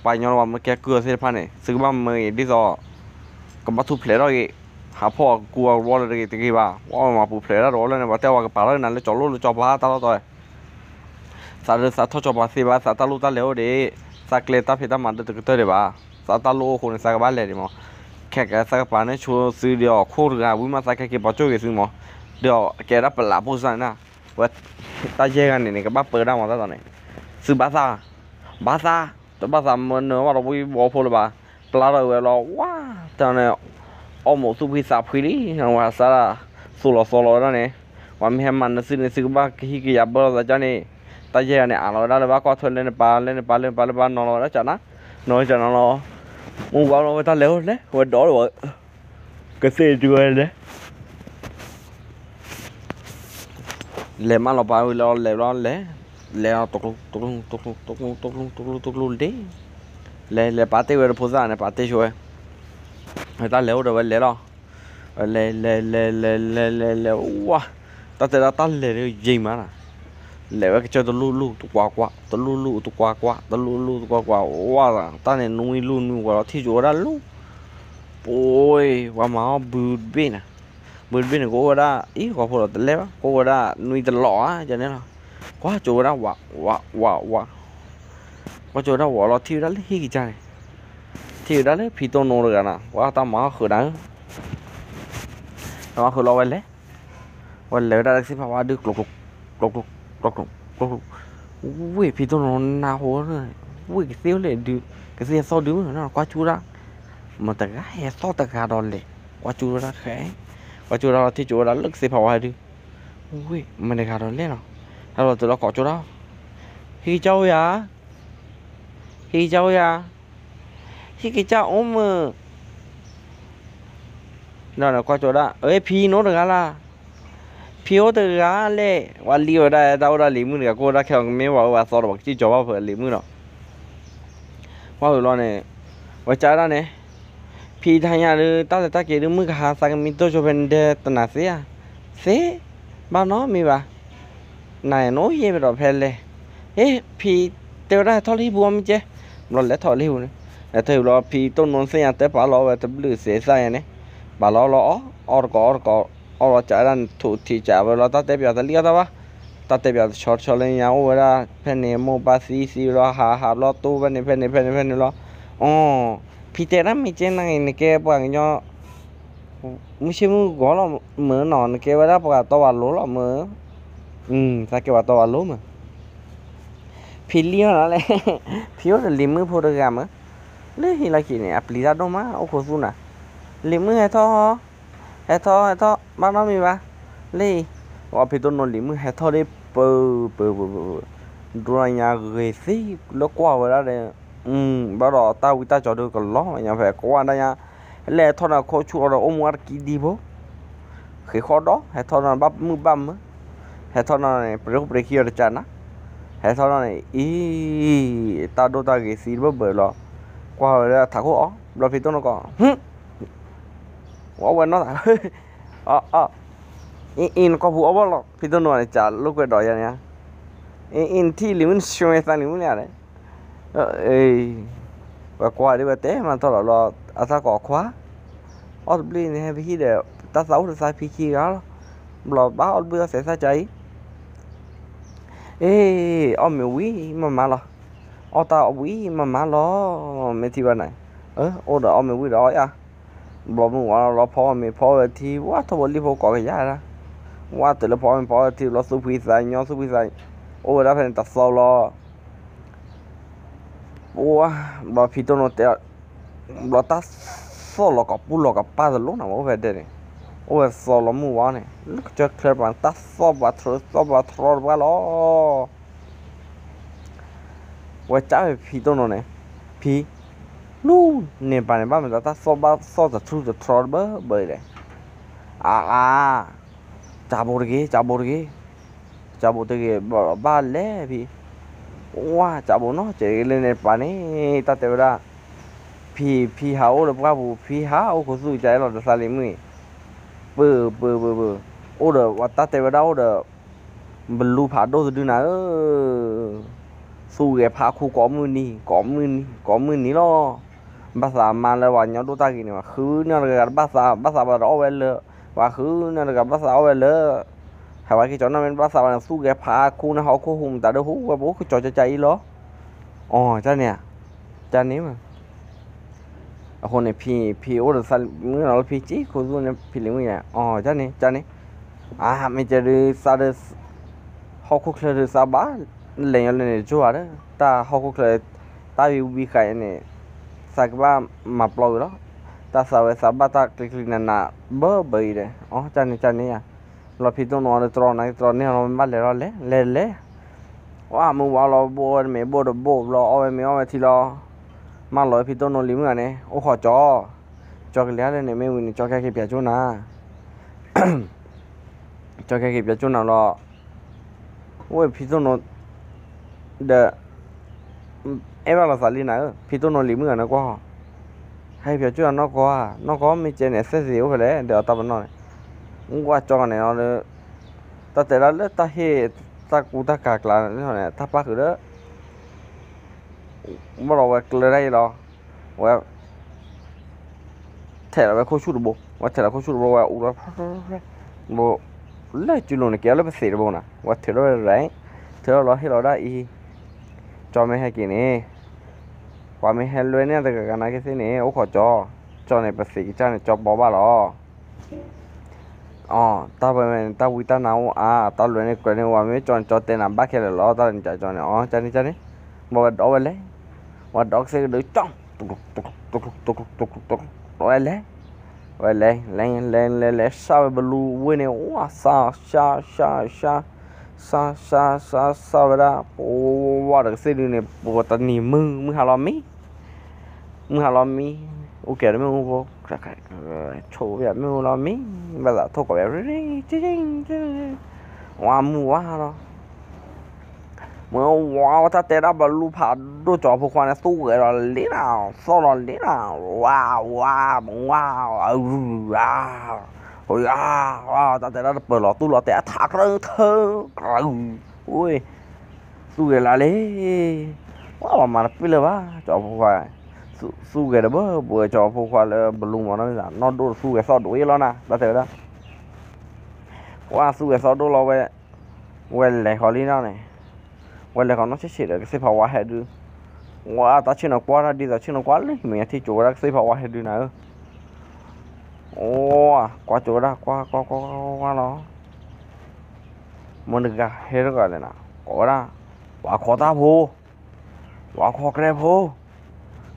ပှၤကညီလၢပှၤမၢကဲကုၢ်အီၤသ့ၣ်တဖၣ်န့ၣ် သုကဘၣ်မၢဂ့ၤဒ်သိး ကဘၣ်ထူၣ်ဖျဲးထီၣ်ဂ့ၤ, ဟးဖီၣ်ကူအီၤတဂ့ၤတဂ့ၤဘၣ်, ပှၤမၤပူၤဖျဲးတၢ်တဝီလၢန့ၣ် ပှၤတဲဝဲကပာ်ထီၣ်က့ၤနၤလၢကၠီၤလိၣ်လၢကၠီၤပၤတၢ်လီၢ်တီၤ, သးဒုးသးထီၣ်ကၠီၤပၤသ့ဘၣ် သးတၢ်လိၣ်တၢ်လဲၤအိၣ်ဒံး, သးကျဲတၢ်ဖံးတၢ်မၤဒုးတကတၢၢ်ဒံးဘၣ်, သးတၢ်လိၣ်အိၣ်အဃိန့ၣ် သးကဘၣ်လဲၤဒံးမး, ခဲကသးကပာ်န့ၢ်ဆိသုဒီးအခိၣ်တဂၤ ဝံၤမးသးကဲက့ၤပှၤကၠိဂ့ၤသုမး, ဒီးကဲဒၣ်ပလးဖိစၢ်န့ၣ်, ဝဲတၢ်ယဲၢ်ဂၤန့ၣ်န့ၣ် ကဘၣ်ပၢဒၣ်မးတၢ်တီၤန့ၣ်, သုဘၣ်သး ဘၣ်သး, တဘၣ်သးမၢနၢၤဘၣ်ဒီးဝံဘီဖိလၢၤဘၣ်, ပျၢ်ထီၣ်ဝဲလီၤ ဝါ, တၢ်န့ၣ်, အီၣ်မိာ်သူၣ်ဖှံသးဖှံလံ, ဝဲစးဒၣ်, သိၣ်လီၤသီလီၤဝဲဒၣ်န့ၣ်, ပှၤမ့ၢ်ဟဲမၤနၢၤသုန့ၣ် သုကဘၣ်ကဟံၣ်ကယၤဘၢလီၤသးကၠီန့ၣ်, တၢ်ယဲၢ်ဂၤန့ၣ် အးလီၤဝဲဒၣ်လၢဘၣ်ကွၢ်ထွဲလၢန့ၣ်ပၢ်လၢန့ၣ်ပၢ်လၢန့ၣ်ပၢ်လၢဘၣ်နီၤလီၤဝဲဒၣ်ကၠီနၤ, နီၤဝဲကၠီနီၤလီၤ, မုၢ်ဝါလီၤဝဲတၢ်လဲၤအိၣ်လဲၤ ဝဲဒီးလၢဝဲ ကသ့ၣ်ဒုးဝဲလဲၣ် လဲၤမးလီၤပာ်ဝံၤလီၤ လဲၤဘျီလဲၤ, လဲၤလီၤတကျိၤတကျိၤတကျိၤတကျိၤတကျိၤတကျိၤတကျိၤတကျိၤလံ, လဲၤလဲၤပာ်တ့ၢ်ဝဲတဖိသၣ်န့ၣ် ပာ်တ့ၢ်ဆိဝဲ, ဝဲတၢ်လဲၤအိၣ်ဒီးဝဲလဲၤလီၤ, လဲၤလဲၤလဲၤလဲၤလဲၤလဲၤလဲၤဝါ, တၢ်တဲဒၣ်တၢ်လဲၤဒုးယံာ်မးနီၤ, လဲၤဝဲကစၢၢ်တလူၢ်လူၢ်တကွၢ်ကွၢ် တလူၢ်လူၢ်တကွၢ်ကွၢ် တလူၢ်လူၢ်တကွၢ်ကွၢ် ဝါ, တၢ်န့ၣ်နွံလူၢ်နွံဝဲလီၤ ထံၣ်ကၠိဝဲဒၣ်လူၢ် ပှၤမၤအီၣ်ဘုတဘ့ၣ်န့ၣ်, ဘုတဘ့ၣ်န့ၣ် ကအိၣ်ဝဲဒၣ် အံၤ ဂီၤဖိလီၤတလဲဘၣ် ကအိၣ်ဝဲဒၣ်နွံတလီၢ်ဧါ ယန့ၣ်လီၤ, ကွၢ်ကၠိဝဲဒၣ်ဝး ဝး ဝး ဝး, ကွၢ်ကၠိဝဲဒၣ်ဝးလီၤ ထံၣ်ဝဲဒၣ်လၢဟံၣ်ကစၢ်န့ၣ်, ထံၣ်ဝဲဒၣ်လၢဖံတိၢ်နိတဂၤနီၤ ကွၢ်တၢ်မၤအီၣ်ဃုာ်နၤဧၢ တမၤဃုာ်လီၤဝဲလဲၣ်, ဝဲလဲၤဝဲဒၣ်လၢကသ့ၣ်ဖးဝါဒုး ကျိ ကျိ ကျိ ကျိ ကျိ ကျိ ကျိ ကျိ ကျိ ဝ့ၢ်ဖံတိၢ်နိနၢ်ဟူ, ဝ့ၢ်ကသ့ၣ်အိၣ်လဲၣ်ဒုး, ကသ့ၣ်ဟဲသီၣ်ဒုးမ့ၢ်နီၤ ကွၢ်ကၠိဒၣ်, မတၤတဂၤဟဲသီၣ်တဂၤဒီးလဲၣ်, ကွၢ်ကၠိဝဲဒၣ်ဃဲ, ကွၢ်ကၠိဒၣ်လီၤ ထံၣ်ကၠိဝဲဒၣ်လၢကသ့ၣ်ဖးဝါဒုး, ဝ့ၢ် မတၤတဂၤဒီးလဲၣ်နီၤ, ဟဲလီၤတုၤလီၤကိးကၠိဒၣ်, ဟံၣ်ကစၢ်အိၣ်ဧါ ဟံၣ်ကစၢ်အိၣ်ဧါ, ဟံၣ်ကစၢ်အိၣ်မုၢ် ဒီးကွၢ်ကၠိဒၣ် အၢ ဖံနိတဂၤလၢ်, ဖံအိၣ်တဂၤလဲၣ်, ဝဲလံဝဲဒၣ်တၢ်အိၣ်ဒၣ်လံၤမုၣ်တဂၤ ကအိၣ်ဝဲဒၣ်ခဲအံၤ ကမ့ၢ်ဝဲအၢဝဲအသီဒီး ပှၤကစံၣ်ကၠီၤဘၣ်ဖဲလံၤမုၣ်ဒီး ကွၢ်ဝံၤလီၤန့ၣ်, ဝဲကးဒၣ်န့ၣ်, ဖံတဟါညါဒုး တၢ်လဲၤတၢ်က့ၤဒုး မုၢ်ကဟါသးကမံတိၢ်ကၠိဖဲန့ၣ်ဒဲး တနၤသ့ဧါ, သ့, ဘၣ်နီတမံၤဘၣ် နၤနအိၣ်ယဲၢ်ပဒီးဖဲလဲၣ်, ဟ့ၣ် ဖံတဲဝဲဒၣ်ဟဲထီၣ်လၢဟံၣ်ပူၤအီၤမ့ၢ်ကဲ, ဘျီလဲၤထီၣ်လၢဟံၣ်ပူၤန့ၣ်, လဲၤထီၣ်ဟံၣ်ဘျီ ဖံတိၢ်နိသ့ၣ်ညါတဲပာ်လီၤဝဲတဘျုးသ့ၣ်သၣ်ယဲန့ၣ်, ပာ်လီၤလီၤအီၣ်, အီၣ်တကိးအီၣ်တကိး, အီၣ်လီၤကးဒၣ်န့ၣ် ထိၣ်ထံးကးဝဲလီၤ တၢ်တဲပၠးတလံၣ်အီၣ်တၢ်ဘၣ်, တၢ်တဲပၠးတဆီတဆီလၢညါအိၣ်ဝဲဒၣ် ဖဲန့ၣ် မိၢ်ပၢ်သံသံလီၤ ဟးဟးဘျီတိၢ်ဖဲန့ၣ် ဖဲန့ၣ် ဖဲန့ၣ် ဖဲန့ၣ်လီၤ, အီ, ဖံတဲဒၣ်မ့ၢ်ကဲနၤဂ့ၤ နကဲပှၤကညီ မုၢ်ဆ့ၣ်မုၢ်ဂီၤလီၤမ့ၢ်နီၤ နကဲဝဲဒၣ်ပှၤတီပှၤလိၤလီၤမ့ၢ်, သးကဲပှၤတီပှၤလိၤမ့ၢ်, ဖံလံၣ်အီၣ်နၤလဲၣ်, ဖံအိၣ်ဒီးလံၤမုၣ်ဖိတဂၤမ့ၢ်, လၢဟံၣ်လီၢ်ခံန့ၣ် အပျံၤတၢ်ဒိၣ်မး အိၣ်ခိးသူနၤ, လံၤမုၣ်ဟဲထီၣ်, ဟဲထီၣ် ဟဲထီၣ် ဘၣ်နီတမံၤဘၣ်, လံၣ်, အီ ဖံတိၢ်နိလံၤမုၣ်ဟဲထီၣ်လံ ပၢ ပၢ ပၢ ပၢ ဒိၣ်ညါဂ့ၤသ့လၢကွၢ်ဝဲဒၣ်ဒီး, ဘၣ်ဒီးတၢ်ဝံတၢ်ကၠီၤဒုးကလီၤညါဖဲကွၢ်ဒၣ်ညါ, လဲၤဟဲထီၣ်န့ၣ်ခိၣ်ဆူၣ်အီၤဒီးအိၣ်မူအါတကံဒံဖိ, ဃ့ဃီဒီး ဟဲထီၣ်န့ၣ်ဘၣ်မုၢ်ဘၣ်မုၢ်, ဟဲထီၣ်န့ၣ် ပရ့ခိၣ်ပရ့ခံအီၤတကးနၤ, ဟဲထီၣ်န့ၣ် အံၤ, တၢ်ဒိၣ်တၢ်ဂ့ၤသံတဘၢၣ်ဘၢၣ်လီၤ, ကွၢ်ဝဲဒၣ်ထးခိၣ်အီၤ ဘျီဖံတိၢ်နိကိး အီၣ်ဝဲနီၢ်သး, အီ အီ အံၤ အံၤ နကိာ်ပူၤအီၣ်ဘၣ်လီၤ ဖံတိၢ်နိန့ၣ် ကးလိာ်ကွဲဒီးယၤန့ၣ်, အ့ၣ် နထံၣ်လံာ်မုၣ် နဆှဲသးန့ၣ်မုၣ်န့ၣ်, ပှၤကွၢ်ဒ်ဝဲတဲမၤထီၣ်လီၤဘျီ, အသၣ်ကိးခွါ, အီၣ်တဘျုးန့ၣ် ဟဲပဟံၣ်ဒီး တၢ်သးအိၣ်ဒီးသးဖံခံဂၤလီၤ, ဘျီဘၣ်အီၣ်တဘျုးအီၣ်စဲးသၣ်ကါအံၤ, အ့ၣ် အီၣ်မ့ၤဝံၤမၤမၤလီၤ, အီၣ်တၢ်ဝံၤမၤမၤလီၤ, မ့ၢ်ထံၣ်ဘၣ်န့ၣ်, အိၣ်ဒီးအီၣ်မ့ၤဝံၤဒီးအီၣ်ယၤ, ဘျီမုၢ်ဝါလီၤ ဖီအီၣ်မ့ၤဖီအီၣ်ဝဲထံ ဝါထီၣ်ဘိလံဖိကိးကယၤဒၣ်, ဝါတုၤလၢဖီအီၣ်မ့ၤဖီအီၣ်ဝဲထံဘျီ သူၣ်ဖှံသးညီ သူၣ်ဖှံသး, အိၣ်ဝဲဒၣ်ဖဲန့ၣ်တသီလီၤ, ပှၤ, ဘျီဖံတိၢ်နိတဲ, ဘျီတၢ်သီၣ်လီၤကပူၤလီၤကပၢ်တလိၣ်နၤ အိၣ်ဖဲဒဲးန့ၣ်, အိၣ်ဝဲသီၣ်လီၤမုၢ်ဝါန့ၣ် လၢကစၢၢ်ချၢတပၤ တၢ်သီၣ်ပှၤထြၢသီၣ်ပှၤထြီတပှၤလီၤ, ဝဲကးဝဲဖံတိၢ်နိန့ၣ်, ဖံ, လူၤ, န့ၣ်ပၤန့ၣ် ဘၣ်မနုၤတၢ်သီၣ်ဘၣ်သီၣ်တထြူၢ်တထြီတဘၢဘၢအံၤလဲၣ်, အါအါ ကးဘိတဂ့ၤ ကးဘိတဂ့ၤ, ကးဘိတဂ့ၤ ဘၣ်လဲၣ်ဖံ, ဝါ ကးဘိနီတစဲးတဂ့ၤလၢန့ၣ်ပၤန့ၣ်, တၢ်တဲဝဲဒၣ်, ဖံ ဖံဟးအိၣ်လၢပှၢ်ပူၤ ဖံဟးအိၣ်ခိၣ်သူၣ်ကၢ်အ့ၣ်လီၤဒီးသးလံၤမုၣ်အံၤ, ပၢၢ် ပၢၢ် ပၢၢ် ပၢၢ်, အိၣ်ဒီး တၢ်တဲဝဲဒၣ်အိၣ်ဒီး ဘလူဖးဒိၣ်တဒုနၤဧၢ, သူၣ်ဂဲၤဖးခိၣ်ကိးမုၢ်နံၤ ကိးမုၢ်နံၤ ကိးမုၢ်နံၤလီၤ, ဘၣ်သးမါလၢပှၤညီဒိၣ်တၢ်ဂ့ၤန့ၣ် ပှၤဃုန့ၢ်တဂၤတဘၣ်သး ဘၣ်သးဘၣ်ဒီးအီၣ်ဝဲလၢ, ပှၤဃုန့ၢ်တဂၤဘၣ်သးအီၣ်ဝဲလၢ, ဟဲဝဲက့ၤကၠီနီၢ်မ့ၢ်ဘၣ်သးဘၣ်န့ၣ် သူၣ်ဂဲၤဖးခိၣ်န့ၣ် ဟီၣ်ခိၣ်ဟူးမတၤဒၢဟူးဝဲပအိၣ်ကၠီကၠီကၠီအံၤလီၤ, အီၤ ကန့ၣ်ဧါ, ကန့ၣ်မး အဃိန့ၣ် ဖံ ဖံအိၣ်ဒီးသးလံၤမုၣ်လီၤ ဖံက့ၢ်ခိၣ်သူၣ်န့ၣ် ဖံလံၤမုၣ်ယါ အီၤ ကန့ၣ် ကန့ၣ်, အါ မ့ၢ်ကဲဒုးသးဒီး ဟီၣ်ခိၣ်ချၢဒုးသးဘၣ်လဲၤညီလၢန့ၣ်တကၠိၢ်ဧါဒီး တၢ်ဟီၣ်ခိၣ်ချၢ တၢ်ဝံဝံဃာ်န့ၣ် သးကဘၣ်မၤပျီဝံၤလီၤ, တၢ်သးဝဲသးဘၣ်တၢ်ကျံၤကျံၤနးနး ဘၢဘၢအံၤဒီး အီၤ ကန့ၣ် ကန့ၣ်ယါ, ဘျီဖံတိၢ်နီၣ်ဒီးတြီနၤ တြီန့ၢ်လီၤ မ့ၢ်ဘၣ်လဲၤလီၤလဲၤ လဲၤလဲၤ ဝါ မုၢ်ဝါလီၤ ဘိၣ်ဝဲမ့ၤဘိၣ်တဘိၣ်ဘျီ အီၣ်ဝဲမ့ၤအီၣ်ဝဲထံလီၤ, မၢလီၤဝဲဖံတိၢ်နိလံၤမုၣ်ဂၤန့ၣ် အိၣ်ခိးကၠီ, ကၠီကလဲၤလၢန့ၣ် မ့ၢ်ဝံၤန့ၣ် ကၠီကဟဲက့ၤပၠးကၠိနၤ, ကၠီကဟဲက့ၤပၠးကၠိနၤလီၤ, ဝဲဖံတိၢ်နိ ဒီး အဲၣ်ဘၣ်လီၤသးလံနၤဧၢ ဖံတိၢ်နိလံၤမုၣ်ဂၤန့ၣ်ကွၢ်, ဟဲက့ၤပၠးကၠိနၤနီၢ်ကီၢ်ဧါ နီၢ်ကီၢ် မ့ၢ်ကဲန့ၣ် အသဲသ့ၣ်အိၣ်ဖဲလဲၣ် ဒီးအတၢ်ပနီၣ်န့ၣ်, ကွၢ်ကၠီဂၤန့ၣ်လီၤ, တၢ်တဲဒၣ်လၢတၢ်ဟ့ၣ် တၢ်ကူတၢ်ကၤကျါန့ၣ် တၢ်ပၣ်ဃုာ်ဒီး ဘၣ်လီၤဝဲကျၢၤဒၣ်အံၤလီၤ, ဝဲ ထဲးလီၤဝဲခိၣ်ဆူၣ်တဘိ, ဝဲထဲးလီၤခိၣ်ဆူၣ်တဘိ ဝဲအူလီၤ, ဘိ, လၢစုလိၤန့ၣ် ကဲလၢပသံးတဘိနၤ ဝဲထုးထီၣ်ဝဲရဲၣ်, ထုးထီၣ်လီၤဟ့ၣ်လီၤဒၣ်အံၤ, ကၠီမ့ၢ်ဟဲက့ၤန့ၣ်, ပှၤမ့ၢ်ဟဲလွဲန့ၢ်တဂၤဂၤနာ်က့သ့ၣ်န့ၣ် အိၣ်ခိးကၠီ, ကၠီန့ၣ် ပသံးကစၢ်န့ၣ် ကၠီဘီဘၣ်လီၤ အီၤ, တၢ်ဝဲန့ၣ် တၢ်ဝံတၢ်နါအိၣ်အါ, တၢ်လွဲန့ၢ်ကြၢးန့ၢ်ဝဲ မ့ၢ်ကၠီန့ၣ် ကၠီတဲနၤဘၣ်ခဲလၢာ်လီၤ, တၢ်န့ၣ်ကၠီန့ၣ် အီၤ ကန့ၣ်ကန့ၣ်, ဘၣ်ဝဲဒီးဝဲလဲၤ, ဝဲဒီးကသ့ၣ်ကဒုးကၠီ, ဝဲလဲၤ, ဝဲလဲၤ, လဲၤ လဲၤ လဲၤ လဲၤ စၢ်ဝဲဘလူဝ့ၢ်န့ၣ် ဝါ စၢ် စၢ် စၢ် စၢ် စၢ် စၢ် စၢ်ဝဲဒၣ်, ပဝဲဒီးကသ့ၣ်ဒုးန့ၣ် ပတနံၤမုၢ် မုၢ်ဟါလီၤမံ မုၢ်ဟါလီၤမံ, အိၣ်ကဲၤဒီးမ့ၣ်အူဖိ, ဆိၣ်မ့ၣ်အူလီၤမံ, ဘၣ်သးထိၣ်ကိးဝဲ, ဝါမုၢ်ဝါလီၤ, မ့ၢ်ဝါဝဲတၢ်တဲဒၣ်ဘလူဖးဒိၣ်ကၠီဖိခွါန့ၣ် သူၣ်ဂဲၤလီၤလံနၤ, သီၣ်လီၤလံနၤ, ဝါ ဝါ ဝါ, အ, ဝါ, တၢ်တဲဒၣ်တပၢၢ်လီၤသူၣ်လီၤတဲာ်အထးကြၢးထၢကြၢး, ဝဲ သူၣ်ဂဲၤလၢလံ ဝဲ ပှၤမၤတပ့ၢ်လၢၤဘၣ် ကၠီဖိခွါ, သူၣ်ဂဲၤတဘၢဘၢ ကၠီဖိခွါလၢဘလူမီၤနီၢ်မ့ၢ်သး နီၢ်ဒိၣ်သူၣ်ဂဲၤသီၣ်ဒိၣ်အံၤလီၤနၤ တၢ်တဲဝဲဒၣ်, ဝဲသူၣ်ဂဲၤသီၣ်ဒိၣ်လီၤဝဲ, ဝဲလဲၤဃီၤလံနီၢ်န့ၣ်, ဝဲလဲၤဃီၤနီၢ်ဆံးဆံးဒီး ကသ့ၣ်ဖးဝါဟဲဒု, ဝဲတၢ်ဆ့ၣ်နီၤကွၢ်တၢ်ဒ်သိးဆ့ၣ်နီၤကွၢ်လၢဟံၣ်မဲာ်ညါထံၣ်ကၠိဝဲဒၣ် ကသ့ၣ်ဖးဝါဟဲဒုနၤဧၢ အိ ကွၢ်ကၠိဝဲဒၣ် ကွၢ်ကွၢ်ကွၢ်ကွၢ်လီၤ, မ့ၢ်တဂၤဟဲတဂၤလဲၣ်နၤ ကိးဝဲဒၣ်, ပှၤခီတၢ်ဖိ, ပှၤခီကျဲဖိ,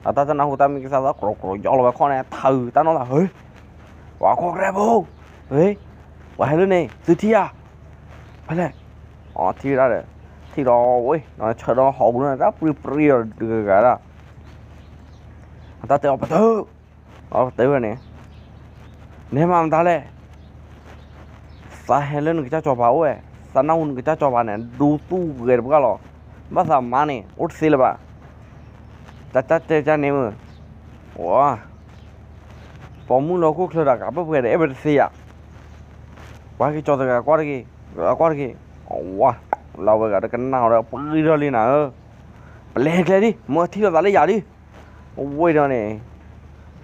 အတၢ်တနၢ်ဟူတၢ်မံကသါသီ ကြိးကြိးယီလီၤဝဲခီၣ်န့ၣ် ထၢတၢ်နီၢ်သး ဟ့, ပှၤခီကျဲဖိ, ဟ့, ပှၤဟဲလၢန့ၣ် သုထံၣ်ဧါ, ဖဲလဲၣ်, အထံၣ်ဝဲဒၣ်ဒီး, ထံၣ်ဒီးဝဲ, ဆၢဒီးဟီၣ်ပူၤန့ၣ် တၢ်ပြံပြံဒီးတဂၤဂၤဒၣ် အတၢ်တဲအီၤပတၢၢ်, အီၤပတၢၢ်ဝဲန့ၣ်, နဟဲမၤမတၤလဲၣ်, သးဟဲလၢနကစၢ်စီၤပၤအိၣ်ဝဲ, သးနၢ်ဟူနကစၢ်စီၤပၤန့ၣ် ဒူသူၣ်ဂဲၤတပှၢ်လီၤ, ဘၣ်သးမါန့ၣ် အိၣ်တသ့လၢၤဘၣ်, တၢ်တၢ်တဲကၢ်န့ၣ်မ့ၢ်, ဝါ ပိာ်မုၣ်လၢဟီၣ်ခိၣ်ချၢဒီး ကးပၢၢ်ပှဲၤဒီး အဲၣ်ဝဲတသ့ဧါ, ပှၤက့ၤကၠီၤတဂၤကွၢ်တဂ့ၤ, ကွၢ်တဂ့ၤ, ဝါ, လၢဝဲဂၤဒီးကနၣ်အီၤဒီး ပှံၤထီၣ်လံနၤဧၢ, ပလဲၤကျဲဒံး မၢထံၣ်လိာ်သးလၢယၤဒံး, ဝဲဒီးန့ၣ်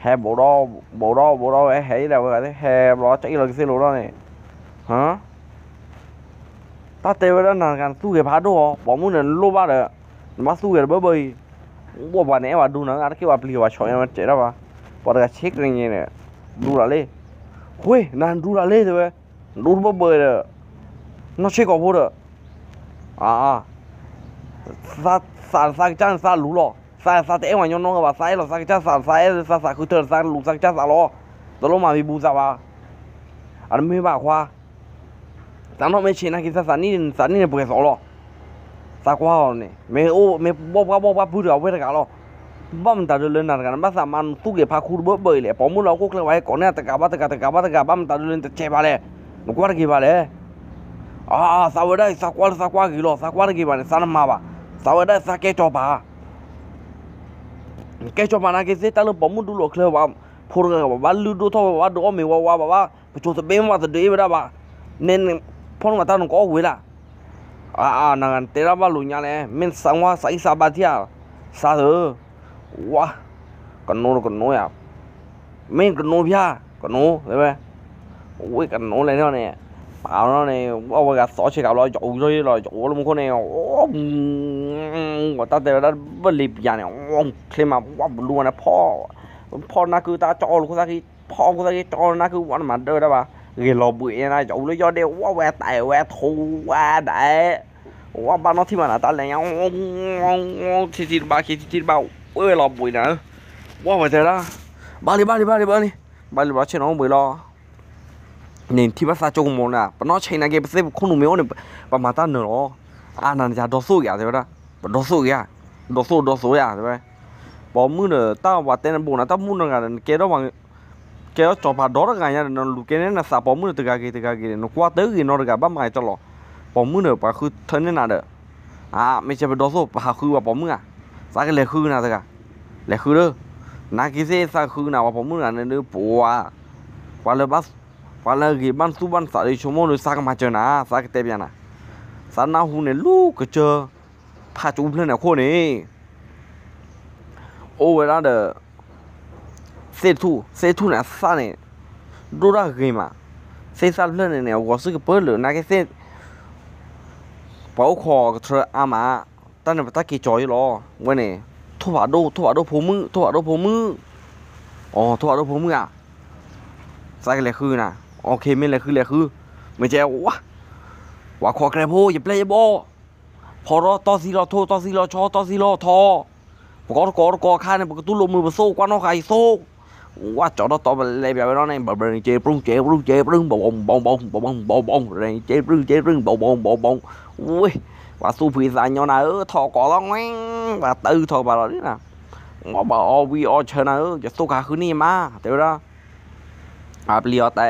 ဟဲဘိးဒီး ဘိးဒီး ဘိးဒီးဝဲ ဟဲလၢဝဲဂၤသ့ၣ် ဟဲဘျီ ကၠီအ့ၣ်လီၤကသ့ၣ်လိာ်ဒီးန့ၣ် တၢ်တဲဝဲဒၣ်နၤတဂၤ နသူၣ်ဂဲၤဖးဒိၣ်အီၤ ပိာ်မုၣ်န့ၣ်လိၣ်ဘၣ်ဒီး နဘၣ်သူၣ်ဂဲၤတဘၢဘၢအံၤ, အိၣ်ပှၤန့ၣ်အဲၣ်ဝဲဒူနၤ အါတက့ၢ်ပှၤပျံၤဝဲဆှီညါဝဲတစဲးဒၣ်ဘၣ်, ပှၤတဂၤဆ့ကရံၣ်ညါန့ၣ် ဒူလၢ်လံ, ဝ့ၢ် နၤဒူလၢ်လံတဲဝဲ, ဒူတဘၢဘၢဒီး နီၢ်ဆ့ၣ်ကီးဖိဒီး အ သးသးကစၢ်န့ၣ်သးလူၤလီၤ, သးသးတအဲၣ်ဝဲညီနီၢ်ဂၤဘၣ်, သးအဲၣ်လီၤသးကစၢ်သး သးအဲၣ်သးသးဃုထၢ သးလူၤသးကစၢ်သးလီၤ, တလိၣ်မၤမံၤဘူးသးဘၣ်, အတမ့ၢ်ဘၣ်ခွါ သးနီၢ်မ့ၢ်ဆံးနာ်က့ သးသးနံၣ်န့ၣ် သးနံၣ်န့ၣ်ပှဲၤသိးလီၤ, သးကွၢ်အီၤန့ၣ် မ့ၢ်အိၣ်မ့ၢ်ဘီၣ်ပှၢ်ဘီၣ်ပှၢ်ပုၢ်တဂၤဝဲတဂၤလီၤ, ဘၣ်မတၤဒုးလၢနၤတဂၤ နဘၣ်သးမၤနသူၣ်ဂဲၤဖးခူတဘၢဘၢအံၤလဲၣ်, ပိာ်မုၣ်လၢဟီၣ်ခိၣ်ချၢဝဲဟဲကိးန့ၢ်တဂၤဘၣ်တဂၤတဂၤဘၣ်တဂၤ ဘၣ်မတၤဒုးလၢနတစဲးဘၣ်လဲၣ်, နကွၢ်တဂ့ၤဘၣ်လဲၣ် အ သးဝဲဒၣ်အံၤ သးကွၢ်လၢသးကွၢ်ဂ့ၤလီၤ, သးကွၢ်တဂ့ၤဘၣ်န့ၣ် သးနမၤဘၣ်, သးဝဲဒၣ်သးကဲစီၤပၤ, ကဲစီၤပၤနာ်က့သ့ၣ် တၢ်လၢပိာ်မုၣ်ဒူလိာ်ချၢဘၣ်, ဖိတဂၤဘၣ် ဘၣ်လုၢ်ဒိၣ်ထီၣ်ဝဲ ဘၣ်ဒုးအီၣ်မ့ၤဝါဝါဘၣ်ဘၣ်, ပစိၤတဘ့ၣ်မ့ၢ်ဘၣ်တဒုးအ့ၣ်ဝဲဒၣ်ဘၣ်, န့ၣ် ဖီၣ်နုာ်မၤတၢ်နကအီၣ်ဝဲဒၣ်, အ နဂၤနတဲဒၣ်ဘၣ်လိာ်ညါလဲၣ်, မ့ၢ်သးဝါသးအံၣ်သးဘါထံဧါ, သးဧၢ, ဝါ, ကနိကနိယၤ မ့ၢ်ကနိဖၠၣ်, ကနိ, ဝဲ, ဝဲကနိလဲၣ်န့ၣ်, ပာ်နီၣ်န့ၣ် အဝဲဂၤသီဆ့ကၤဘျီ ယအိၣ်လီၤယလီၤ ယအိၣ်လၢမူခိၣ်န့ၣ်, တၢ်တဲဝဲဒၣ်ဘၣ်လ့ပျၢ်န့ၣ်, ချ့မး ဝဲဘလူးဝဲန့ၣ် ဖီၣ်နၢ်ကုတၢ်ကၠီအီၣ်လိာ်ခိၣ်သၣ်ခံ, ဖီၣ်ခိၣ်သၣ်ခံ ကၠီနၢ်ကုဝဲနမၤဒၢဝဲဒၣ်ဘၣ်, ဂ့ၤလီၤဘှံးညါ ယအိၣ်လၢယီၢ်ဒ့ ဝဲဝဲတၢ်ဝဲထိဝဲဒၣ် ဝဲဘၣ်နီၣ်ထံၣ်မးနၤ တၢ်လဲၤညါ, ထံထံတဘၣ် ခံထံထံတဘၣ်, ဝဲလီၤဘှံးနၤ, ဝဲဝဲတဲဒၣ်, ဘၣ်လံ ဘၣ်လံ ဘၣ်လံ ဘၣ်လံ, ဘၣ်လံ ဘၣ်ဆ့ၣ်နီၤအိၣ်ဘှံးလီၤ, န့ၣ်ထံၣ်ဘၣ်သးကၠိကမီၤနၤ, ပနီၣ်ဆံးနာ်က့ ပသ့ၣ်ပခိၣ်နူာ်မ့ၢ်အိၣ်န့ၣ်, ပမၤတၢ်နၢၤလီၤ, အါနၤနယၤဒီသိၣ်က့ၤဧါ တဲဝဲဒၣ်, ပဒီသိၣ်က့ၤဧါ, ဒီသိၣ်ဒီသိၣ်ယၤ တဲဝဲ, ပိာ်မုၣ်ဒီး တၢ်ဝဲတဲနဘိးနၤ တၢ်မူနဂၤဒီး နကဲထီၣ် ကဲထီၣ်စီၤပၤဒီတဂၤညါဒီး နလူၤကဲန့ၢ်နသးပိာ်မုၣ်ဒီးတဂၤဂ့ၤတဂၤဂ့ၤန့ၣ် နကွၢ်တဂ့ၤနီတဂၤ ဘၣ်မၤကၠီလီၤ, ပိာ်မုၣ်ဒီး ပှၤဃုထၢန့ၢ်နၤဒီး, အါ မ့ၢ်ကဲပဒီသိၣ် ပဟးဃုပှၤပိာ်မုၣ်ဧါ, သးကလဲၤဃုနၤတဂၤ, လဲၤဃုဒီး, နာ်က့သ့ၣ်သးဃုနၤပှၤပိာ်မုၣ်တဂၤန့ၣ်ဒီး ပှၤ, ပှၤလၢဘၣ်, ပှၤလၢအဂ့ၤဘၣ်နသူၣ်ဘၣ်နသးဒီး ဆိကမိၣ်ဒီး သးကမၤစၢၤနၤ သးကတဲပျးနၤ, သးနၢ်ဟူန့ၣ် လူၤကစၢၢ်, ဖးကၠူဖျၢၣ်န့ၣ်အခိၣ်န့ၣ် အိၣ်ဝဲဒၣ်ဒီး သ့ၣ်ထူၣ်, သ့ၣ်ထူၣ်န့ၣ်အသၣ်န့ၣ် ဒိၣ်တၢ်ဂ့ၤမး, သ့ၣ်သၣ်ဖျၢၣ်န့ၣ်န့ၣ် အဂီၤစုကပၢၢ်လၢာ် နာ်က့သ့ၣ်, ပှၤအိၣ်ခိးကထြၢအါမး, တၢ်န့ၣ်ပတၢ်က့ၤကၠီၤယလီၤ, ဝဲန့ၣ်, ထိၣ်ဖးဒိၣ်, ထိၣ်ဖးဒိၣ်ဖိမုၣ်, ထိၣ်ဖးဒိၣ်ဖိမုၣ်, အ ထိၣ်ဖးဒိၣ်ဖိမုၣ်ဧါ, သးကလဲၤဃုနၤ, အ မ့ၢ်လဲၤဃုလဲၤဃု, မ့ၢ်ကဲဝဲ, ပှၤခိးကျဲဖိ ယပျဲၢ်ယဘီၣ် ဖီထီၣ်တီၢ်သံလီၤထိၣ် တီၢ်သံလီၤဆီ တီၢ်သံလီၤထီ, ပကီတကိးတကိးခါန့ၣ် ပကတူၢ်လိာ်မုာ်ပသိၣ် ကွၢ်နီၣ်ဃာ်ယသိၣ်, ဝဲကၠီၤထီၣ်တီပလဲပျးဝဲဒီးန့ၣ် ဘၣ်ဘၣ်န့ၣ်ကဲပြူၢ်ကဲပြူၢ်ကဲပြူၢ် ဘီဘီဘီဘီဘီဘီဘီဘီ ကဲပြူၢ်ကဲပြူၢ် ဘီဘီဘီဘီ, ဝဲ, ပှၤသူၣ်ဖှံသးညီနၤဧၢ ထီၣ်ကိးလီၤဝဲ, ပှၤတၢထီၣ်ကဘၣ်လီၤဒ်နၤ, ဝဲဘၣ်အီဝံၤအီဆၢနၤဧၢ ယသိၣ်ကဟးဃုန့ၢ်ယမါ တဲဝဲဒၣ် အပျံၤအီၤတဲ,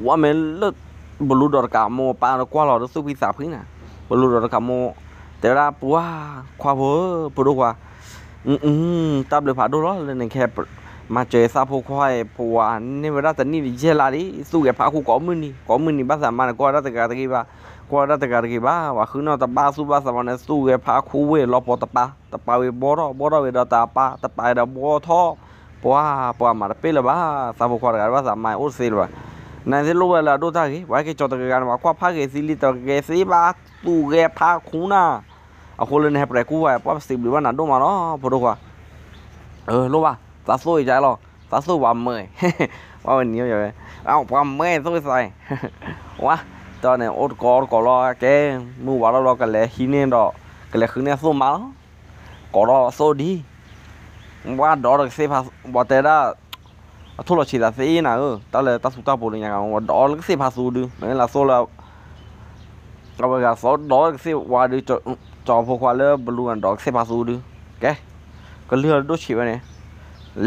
ဝဲမ့ၢ်လၢ ပလူဒီးတကးမိၢ်ပၢ်ဒီးကွၢ်လီၤဒီးသူၣ်ဖှံသးဖှံနၤ, ပလူဒီးတကးမိၢ်, တဲဝဲဒၣ်ပှၤ, ခွါဖိဧၢ ဖိဒိၣ်ခွါ, တၢ်ဘျုးဖးဒိၣ်လီၤ လၢနကဟဲ မၤစၢၤသးဖိခွါအံၤ ပှၤန့ၢ်ဝဲဒၣ်တနံၣ်တယဲၢ်လါလံ သူၣ်ဂဲၤဖးခူကိးမုၢ်နံၤ ကိးမုၢ်နံၤဘၣ်သးမါန့ၣ် ကွၢ်ဝဲဒၣ်တဂၤတဂ့ၤဘၣ်, ကွၢ်ဝဲဒၣ်တဂၤတဂ့ၤဘၣ် ပှၤဃုနီၣ်တဘၣ်သူၣ်ဘၣ်သးမါန့ၣ် သူၣ်ဂဲၤဖးခူဝ့ၢ်လီၤပှီၤတပၤ, တပၤဝံၤဘီထီၣ် ဘီထီၣ်ဝံၤဒီးတပၤ တပၤဒီးဘီထီၣ် ပှၤ, ပှၤမၤတပ့ၢ်လၢၤဘၣ်, သးဖိခွါတဂၤဘၣ်သးမါအိၣ်တသ့လၢၤဘၣ်, နသ့ၣ်လိၣ်ဝဲလၢအဒိၣ်တၢ်ဂ့ၤ, ပှၤဟဲက့ၤကၠီၤတဂၤဂၤန့ၣ် ပှၤကွၢ်ဖးဂ့ၤသံလံ တဂ့ၤသ့ဘၣ်, သူၣ်ဂဲၤဖးခူနၤ, အဃိလၢနဟဲပှဲၤကူဝဲ ပှၤပစံးဘျုးဘၣ်နၤဒိၣ်မးလီၤ ဖိဒိၣ်ခွါ, လိၣ်ဘၣ်, သးသိၣ်အံၤဒ်လီၤ, သးသိၣ်ပှၤမၢ, ပှၤဝဲနံၤဝဲ, ပှၤမၢသိၣ်သး, ဝါ, တၢ်န့ၣ် အိၣ်တကိးတကိးလီၤ ကဲ, မုၢ်ဝါထီၣ်ဘျီ ကလဲၤဟံးန့ၢ်ဒီး, ကလဲၤဃုန့ၢ်အသိၣ်မါလီၤ ကိးထီၣ်အသိၣ်ဒ်, ဝဲဒီးတကသ့ၣ်ဖး, ပှၤတဲဒၣ်, အထိၣ်လီၤဆံးသးသ့နၤဧၢ, တၢ်လၢတၢ်သူတၢ်ပူၤလၢညါဂၤ ဝဲဒီးတကသ့ၣ်ဖးသူဒု, မ့ၢ်လၢသိၣ်လၢ, အဝဲဂၤသိၣ်ဒီးတကသ့ၣ်ဝါဒု, ကၠီၤဖိခွါလၢပလူၤဒီးတကသ့ၣ်ဖးသူဒု, ကဲ, ကလုၢ်ဒိၣ်ဆံးဝဲန့ၣ်,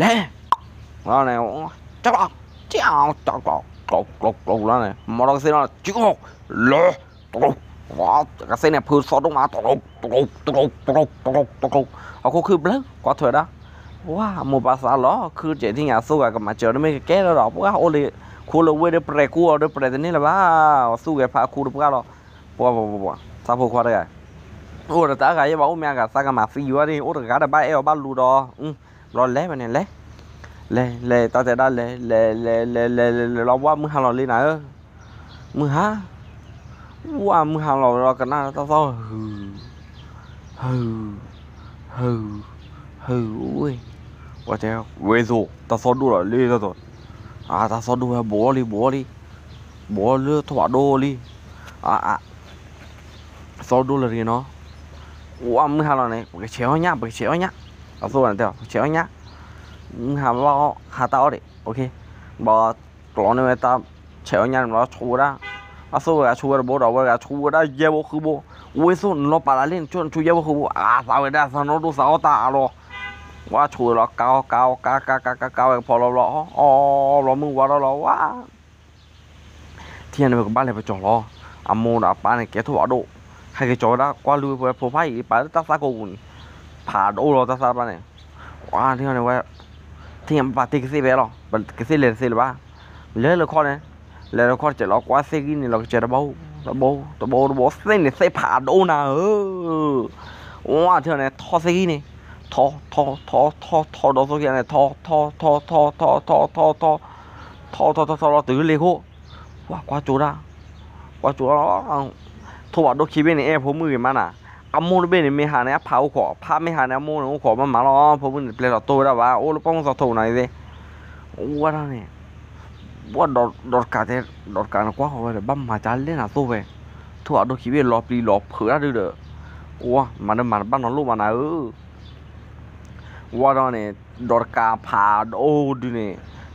လဲၤ န့ၣ်, ကၠီၤ, ကၠီၤ, ကျိၤကျိၤကျိၤကျိၤလီၤန့ၣ် မၤဒီးကသ့ၣ်နီၤ ကၠီၤ, လဲၤ တကိး, ကသ့ၣ်န့ၣ် ဖုသီဒိၣ်မး တကိး, တကိး, တကိး, တကိး, တကိး, တကိး, အခိၣ်ခုဘျၢ ကွၢ်ထွဲဒၣ်, ဝါ မိၢ်ပၢ်သးလီၤ ခုကဲၤထံၣ်ညါသိၣ်ဂၤကမၤစၢၤတမ့ၢ်ကကဲလၢၤဒီး ပှၤအိၣ်လၢ, ခိလၢဝ့ၢ်ဒီးပြဲၤကူအီၤဒီးပြဲၤတန့ၢ်လၢၤဘၣ်, သူၣ်ဂဲၤဖးခူတပှၢ်လီၤ, ပှၤ, ပှၤ, ပှၤ, ပှၤ, တၢ်ဖိခွါတဂၤ အိၣ်ဒီးတၢ်အဂၤယဲၢ်ဘၣ် အိၣ်မ့ၢ်အဂၤသးကမၤသံဝဲဒၣ် အိၣ်တဂၤဒီးဘၣ်အဲၣ်အီၤဘၣ်လူဒီး ဘျီလဲၤဝဲန့ၣ်လဲၤ လဲၤလဲၤ တၢ်တဲဒၣ်လဲၤ လဲၤလဲၤ လဲၤလဲၤလဲၤလဲၤလီၤ ဝဲမုၢ်ဟါလီၤလံနၤဧၢ, မုၢ်ဟါ ဝဲမုၢ်ဟါလီၤဝဲဒီးကနၣ်တၢ်သီၣ်ဟု ဟု ဟု ဟု ဝဲ ဝဲတဲ ဝဲသိး တၢ်သီၣ်ဒိၣ်လီၤလံတၢ်သိး, အတၢ်သီၣ်ဒိၣ်ဝဲ ဘိးလံ ဘိးလံ, ဘိးလၢထိၣ်ဖးဒိၣ်လံ, အ သီၣ်ဒိၣ်လၢတဂ့ၤနီၤ, ဝဲမုၢ်ဟါလီၤန့ၣ် ပကဆဲးအီၣ်ညၣ် ပကဆဲးအီၣ်ညၣ်, အသိးတဲ ပကဆဲးအီၣ်ညၣ်, မုၢ်ဟါဘၣ်အီၣ် ဟါတၢ်အီၣ်ဒံး, ဘၣ်ကျီန့ၢ်ဝဲတၢ်ဆဲးအီၣ်ညၣ်န့ၣ်ဘျီဆူဝဲဒၣ်, အသိးဝဲဂၤဆူဝဲတဘိဒီး ဝဲဂၤဆူဝဲဒၣ်ယဲၢ်ဘိဃုဘိ, ဝဲသိးနလီၤပာ်လၢ်လံ နဆိနဆူယဲၢ်ဘိဃုဘိ အသးဝဲဒၣ်သးနီၢ်ဒိၣ်သးအီၣ်တၢ်အါလီၤ, ဝဲဆူဝဲလီၤ ကါအီၣ် ကါအီၣ် ကါ ကါ ကါ ကါ ကါဝဲကဖီလီၤဘျီ အီၣ် အီၣ် အီၣ် ဘျီမုၢ်ဝါထီၣ်လီၤ ဝဲ ထံၣ်ညါန့ၣ် ပကဘၣ်လဲၤပကၠီၤလီၤ, အမိၢ်ဒီးအပၢ်န့ၣ် ကဲထိၣ်ဖးဒိၣ်, ဟဲက့ၤကၠီၤဝဲဒၣ် ကွၢ်လုၢ်ဝဲဖိဖးယံၤ ပာ်လၢတၢ်သၣ်ကိးပူၤန့ၣ်, ဖးဒိၣ်လီၤတၢ်သၣ်တဖၣ်န့ၣ်, ဝဲထံၣ်ညါန့ၣ်ဝဲ, ထံၣ်ညါပာ်တ့ၢ်ကသ့ၣ်ဖဲလီၤ, ပကသ့ၣ်လဲၤတသ့လၢၤဘၣ်, လဲၤလၢခီၣ်န့ၣ်, လဲၤလၢခီၣ်တစဲးလီၤ ကွၢ်သ့ၣ်ဂံၢ်န့ၣ်လီၤ ကစဲးတဘိ, တဘိ တဘိ တဘိ သ့ၣ်န့ၣ်သ့ၣ်ဖးဒိၣ်နၤဧၢ ဝဲထံၣ်န့ၣ် ထီၣ်သ့ၣ်ဂံၢ်န့ၣ်, ထီ ထီ ထီ ထီ ထီဒီးသိၣ်ခံဂၤန့ၣ် ထီ ထီ ထီ ထီ ထီ ထီ ထီ ထီ ထီ ထီ ထီ ထီလီၤတုၤလၢလ့ခိၣ်, ဝဲကွၢ်ကၠိဒၣ်, ကွၢ်ကၠိလီၤ, ထိၣ်ဖးဒိၣ်ခံဘ့ၣ်န့ၣ် အဲၣ်ဖိမုၣ်ဂ့ၤမးနၤ, အမိၢ်တဘ့ၣ်န့ၣ် မ့ၢ်ဟးန့ၣ် အဖးအိၣ်ခိး, ဖးမ့ၢ်ဟးန့ၣ် အမိၢ်န့ၣ်အိၣ်ခိးမးမးလီၤ, ဖိမုၣ်န့ၣ် ပျဲလီၤတိၢ်ဝဲဒၣ်ဘၣ်, အိၣ်လၢပှၢ်မုၢ်သီထိးနၤသ့ၣ်, ဝဲဒၣ်န့ၣ် ဝဲဒီးတကးတဲ, ဒီးတကးန့ၣ်ကွၢ်ဃီၤဝဲဒီး ဘၣ်မၤကၢ်လဲၣ်နၤသိၣ်ဝဲ, ထိၣ်ဖးဒိၣ်ခံဘ့ၣ်လီၤပျံၤလီၤဖုးတၢ်ဒုဒီး, ဝဲမၤဒီးမၤတဘၣ်နီတလိၣ်ဘၣ်နၤဧၢ, ဝဲဒီးန့ၣ်, ဒီးတကးဖးဒိၣ်ဒုန့ၣ်,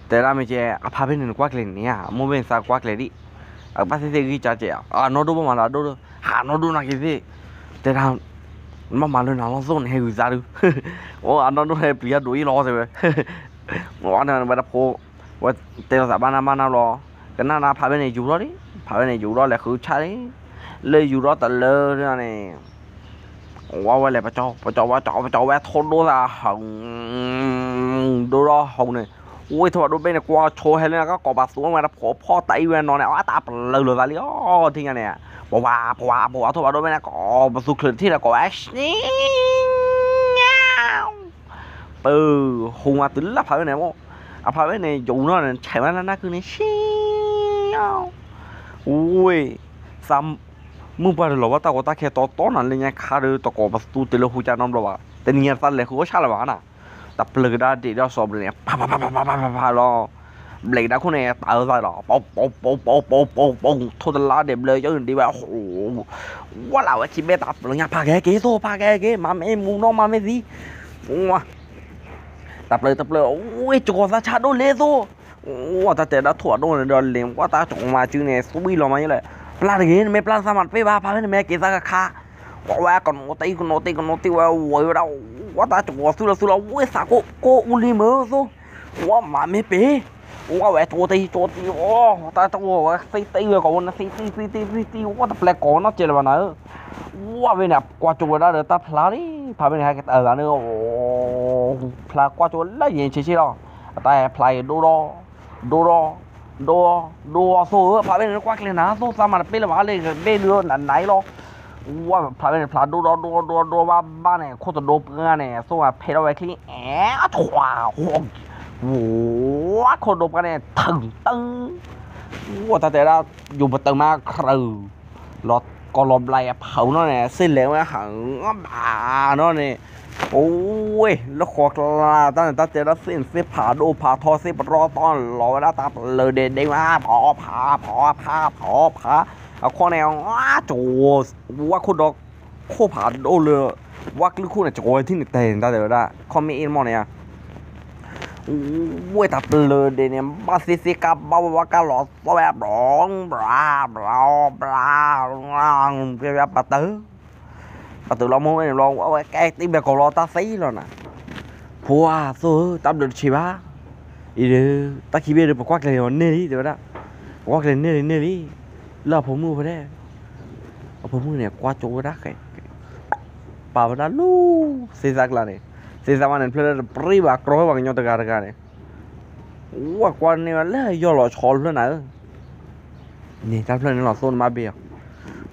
တဲဒၣ်မ့ၢ်ကဲ အဖးဘ့ၣ်န့ၣ်နကွၢ်ကျဲၤန့ၣ်ဧါ, အမိၢ်ဘ့ၣ်န့ၣ်သးကွၢ်ကျဲၤဒံး, အကဘၣ်သ့ၣ်သ့ၣ်ဂံၢ်ကၢကဲး, အနီၢ်ဒိၣ်ဘၣ်မၤလၢအဒိၣ်ဒီး, ဟးနီၢ်ဒိၣ်နာ်က့ၤသ့ၣ်, တဲဒၣ်, နဘၣ်မၤလၢနၤလီၤသိၣ်န့ၣ် ဟဲဂုၤသးဒု, အိၣ်အနီၢ်ဒိၣ်ဟဲပျံၤအဒိၣ်အံၤလီၤတဲဝဲ ဝဲဒၣ်ဝဲတဖိ, ဝဲတဲလီၤသးဘၣ်နၢ်ဘၣ်နၢ်လီၤ, ကနၣ်နၢ်ဖးဘ့ၣ်န့ၣ် ယူၤထီၣ်လံ, ဖးဘ့ၣ်န့ၣ် ယူၤထီၣ်လဲၤဃုဆၣ်လံ, လၢယူၤထီၣ်တလၢန့ၣ်, ဝဲဝဲလဲၤပကၠီ, ပကၠီဝဲကၠီ, ပကၠီဝဲထိၣ်ဒိၣ်သးဟး, ဒိၣ်ထီၣ်ဟးန့ၣ်, ဝဲထိၣ်ဖးဒိၣ်ဘ့ၣ်န့ၣ် ကွၢ်ဆိဟဲလၢကကိးပသူဝဲတဖိဖီၣ်တၢ်အံၤဝဲနီၤန့ၣ် အတၢ်ပျၢၤလိာ်သးလံအီၤ ထံၣ်ညါန့ၣ်, ပဝါ ပဝါ ပဝါ ထိၣ်ဖးဒိၣ်ဘ့ၣ်န့ၣ် ကိးပသူချုးတထံၣ်ဒီးကိးဝဲ ဆံ ပဟူးမးတုၤလၢအဖးဘ့ၣ်န့ၣ်, အဖးဘ့ၣ်န့ၣ် ယူၤနီၢ်န့ၣ် ဆဲးဝဲလၢနၢ်ကုန့ၣ် ဆံ, ဝဲ, သး, မုၢ်ပှၢ်တလီၤဘၣ်တၢ်ကီတၢ်ခဲတီတီနၤ လၢညါခါဒီး တကိးပသူတုၤလၢဟူကၢ်နီတဘျီဘၣ်, တနံၤညါသးလဲၤဃုအိၣ်ဆၣ်လၢၤဘၣ်နၤ, တပျၢၤကဒါဒံးဒီးစီၤဘျုးန့ၣ် ဖးဖးဖးဖးဖးဖးလီၤ, ဘျဲးကဒါခိၣ်န့ၣ် တၢ်အၢသးလီၤ, ပူၤပူၤပူၤပူၤပူၤပူၤ ထိၣ်တလါဒဲးဘျၢယဲၢ်ဒံးဝဲ ဝဲလၢဝဲခံဘ့ၣ်တၢ်ပျၢၤညါ ဖးကဟဲက့ၤသိၣ် ဖးကဟဲက့ၤ မၤမ့ၢ်မူနီၢ်မၤမ့ၢ်သံ, တၢ်ပျၢၤတပျၢၤ ဝဲကကိးသးဆါဒိၣ်လဲသိၣ်, ဝဲတၢ်တဲဒၣ်ထိၣ်ဖးဒိၣ်န့ၣ်ဒီးလ့ၤ ဝဲတၢ်ကကိးမၤစုန့ၣ် သွံၣ်လီၤမးယဲလဲၣ်, ပျၢ်တဂ့ၤ နမ့ၢ်ပျၢ်သးမၤတပ့ၢ်ဘၣ် ဖးဖဲနမ့ၢ်က့ၤသးကခါ, ဝဲဝဲကနိးတံၢ်ကနိးတံၢ်ကနိးတံၢ်ဝဲဝံၤဝဲဒၣ်, ဝဲတၢ်ကကိးသွံၣ်လီၤသွံၣ်လီၤ ဝဲသးကိးကိးအူလံမၢသိၣ်, ဝဲမၤမ့ၢ်ပ့ၤ, ဝဲဝဲကကိးတံၢ်ကကိးတံၢ်, တၢ်ကကိးဝဲသံတံၢ်ဝဲကိးဝဲနသံတံၢ်သံတံၢ်သံတံၢ် ဝဲတပျဲကိးနီၢ်ကဲလၢၤဘၣ်နၤဧၢ, ဝဲဖဲန့ၣ် ကွၢ်ကၠိဝဲဒၣ်ဒီးတၢ်ဖျါလံ, ဖးဖဲန့ၣ် ဟဲက့ၤတၢ်အၢသးန့ၣ်, ဖျါကွၢ်ကၠိလၢယံၤဆ့ဆ့လီၤ, အတၢ်ဟဲဖျါအံၤဒိၣ်ဒီး, ဒိၣ်ဒီး, ဒိၣ်, ဒိၣ်သိၣ်ဧၢ ဖးဖဲန့ၣ် နကွၢ်ကျဲၤနၤသိၣ် သးမၤတပ့ၢ်လၢၤဘၣ်လၢကဘ့ၣ်ဒုးနနၤအံၤလီၤ, ဝဲဖးဖဲန့ၣ် ဖျါဒိၣ်ဒီးဒိၣ်ဒီးဒိၣ်ဘၣ်ဘၣ်န့ၣ် ခိၣ်တဒိပှၢ်န့ၣ် သိၣ်ဝဲဖဲထီၣ်ဝဲချံ အဲ ထွး, ဝဲခိၣ်ဒိပှၢ်န့ၣ် ထုးတၢ် ဝဲတၢ်တဲဒၣ် ယိၤပတုာ်မးခရၢၣ်, လီၤကီၢ်လီၤဘျးအဖုးနီၢ်န့ၣ် သ့ၣ်လဲၤဝဲဟးဘၣ်နီၢ်န့ၣ်, အိၣ်ဝဲ လၢဃီကျါတၢ်န့ၣ် တၢ်တဲဒၣ်သ့ၣ်န့ၣ် သ့ၣ်ဖးဒိၣ်ဖးထီသ့ၣ်ပရီၣ်သီၣ်န့ၣ် လီၤဝဲဒၣ်တၢ်ပလၢၤဒဲးဒဲးမး ဖးဖးဖးဖးဖး, အခီၣ်န့ၣ် ကဝီၤ ဝဲခိၣ်ဒီ ခိၣ်ဖးဒိၣ်လၢ ဝဲကျုခိၣ်န့ၣ် ကဝီၤထံၣ်န့ၣ်တဲန့ၣ် တၢ်တဲဝဲဒၣ် ခီၣ်မ့ၣ်အ့ၣ်တမီၢ်န့ၣ်ဧါ ဝဲတၢ်ပလၢၤဒဲးန့ၣ် ဘၣ်သ့ၣ်သ့ၣ်ကါဘၣ်ဝဲဝဲကါလီၤသီၣ်ဝဲ ဘြီဘြီဘြီ ပှၤပတုာ် ပတုာ်လီၤမိၢ်ဝဲန့ၣ်ဘျီ ဝဲကဲတံၢ်ဘဲၣ်ကီးလီၤတၢ်သံလီၤနၤ, ဖိဧၢ သိၣ်ဧၢ တၢ်ဘျုးတဆံးဘၣ်, အံၤဒီး တၢ်ခံဘ့ၣ်ဒီး ပကွၢ်ကျဲၤအီၤန့ၢ်လံ တဲဝဲဒၣ်, ပကွၢ်ကျဲၤန့ၢ်လံန့ၢ်လံ, လၢအဖိမုၣ်အိၣ်ဖဲလဲၣ်, အဖိမုၣ်န့ၣ် ကွၢ်ကၠိဝဲဒၣ်ဃဲ ပာ်ဝဲဒၣ်လူၤ သ့ၣ်သၣ်ကျါန့ၣ်, သ့ၣ်သၣ်မးန့ၣ် တဖျၢၣ်လၢတပြံၢ်ဘၣ် ကြီဝဲပှၤကညီတဂၤတဂၤန့ၣ်, ဝဲကွၢ်န့ၢ်ဝဲလၢယီၢ်လီၤဆီတဖျၢၣ်နၤဧၢ, န့ၣ်တၢ်တဖျၢၣ်န့ၣ်လီၤ သိၣ်နမါဘ့ၣ်အီၤ,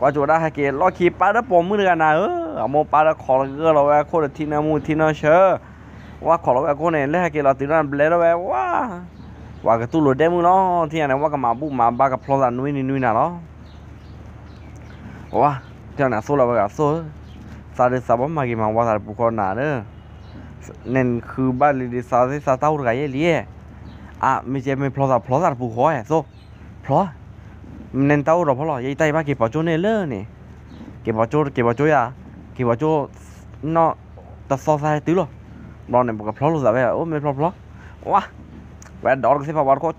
ကွၢ်ကၠိဝဲဒၣ်ဟဲက့ၤလီၢ်ခံ ပၢ်ဒီးပိာ်မုၣ်တဂၤနၤဧၢ, အမိၢ်ပၢ်ဒီးခိးလီၤဂၢၢ်လီၤဝဲအခိၣ်ဒီးထံနၢမူထံနၢဆၢ, ဝဲခိးလီၤဝဲအခိၣ်န့ၣ် လၢဟဲက့ၤလီၤတုၤလၢဘျဲဒၣ်ဝဲ ဝဲ ပှၤကတူၢ်လိာ်ဒဲမုၣ်လီၤ. ထံၣ်ညါန့ၣ် ဝဲကမၤဘူၣ်မၤဘါကဖျီသးနွံနံၤနွံနၤလီၤ. ဝဲ ထံၣ်ညါန့ၣ် အသိၣ်လီၤဝဲဂၤသိၣ်ဧၢ, သးဒုးသးဘီမၤဂ့ၤမၤဝါသးတပူၤဃီနၤဧၢ, နဃုဘၣ်လံဒ်သးသ့ၣ်သးတၢ်အိၣ်တဂၤယဲၢ်လံ, အါ မ့ၢ်ကဲမ့ၢ်ဖျီသးဖျီသးတပူၤဃီသိၣ်, ဖျီ နတၢ်အိၣ်ဒီးဖီလီၤ, ယတၢ်အံၤဘၣ်က့ၤပီၤကၠိန့ၣ်လၢန့ၣ်, က့ၤပီၤကၠိ က့ၤပီၤကၠိယၤ, က့ၤပီၤကၠိ နီၢ်တသီသၢတုၤလီၤ, ဘျီန့ၣ် ပကဖျီလိာ်သးဝဲ အိၣ်မ့ၢ်ဖျီဖျီ, ဝါ, ဝဲဒီးတကသ့ၣ်ဖးပှၤတခိၣ်,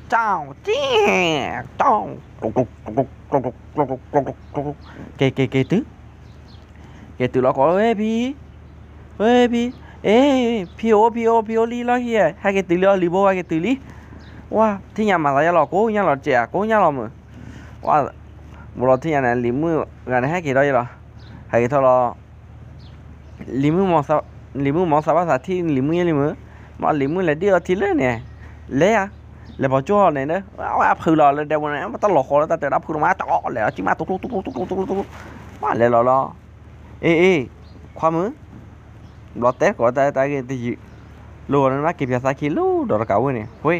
ကၠီ, ကၠီ, က့ၤက့ၤက့ၤတုၤ က့ၤတုၤလီၤကိး ဝဲဖံ, ဝဲဖံ, အ့, ဖံအိၣ် ဖံအိၣ် ဖံအိၣ်လံလီၢ်ခံ, ဟဲက့ၤတုၤလံအီၤ လံၤဘိဟဲက့ၤတုၤလံ, ဝါ, ထံၣ်ညါမၤသးယါလီၤ ကိးညါလီၤတစဲး ကိးညါလီၤမုၢ်, ဝါ, ဘူးလီၤထံၣ်ညါန့ၣ် လံၤမုၣ်ဂၤန့ၣ် ဟဲက့ၤထီၣ်ယဲလီၤ, ဟဲက့ၤထီၣ်လီၤ လံၤမုၣ်မၤသးဘၣ်သးထံၣ်လံၤမုၣ်ယဲလံမုၢ်, မ့ၢ်လံၤမုၣ်လဲၤဒ့ၣ်အီၤထံလၢန့ၣ်, လဲၤယၤ, လဲၤပီၤကၠိအီၤန့ၣ်, ဝဲဖုးလီၤလၢဒဲပူၤန့ၣ် မ့ၢ်တၢ်လီၤဃီလၢတၢ်တဲဒၣ်ဖုးလီၤမး တၢ်အီၣ်လဲၤအီၤကံမး တူၢ်ကျူတူၢ်ကျူတူၢ်ကျူတူၢ်ကျူတူၢ်ကျူ, ဝဲလဲၤလီၤလီၤ, အ့ အ့, ခွါမုၣ်, ဘျီတဲကိးတၢ်တၢ်ဂ့ၢ်တယုာ်, လီၤဂီၤန့ၣ်ဘၣ်က့ၤပၠးသးခံလၢဒီးတကးဝဲန့ၣ်, ဝဲ,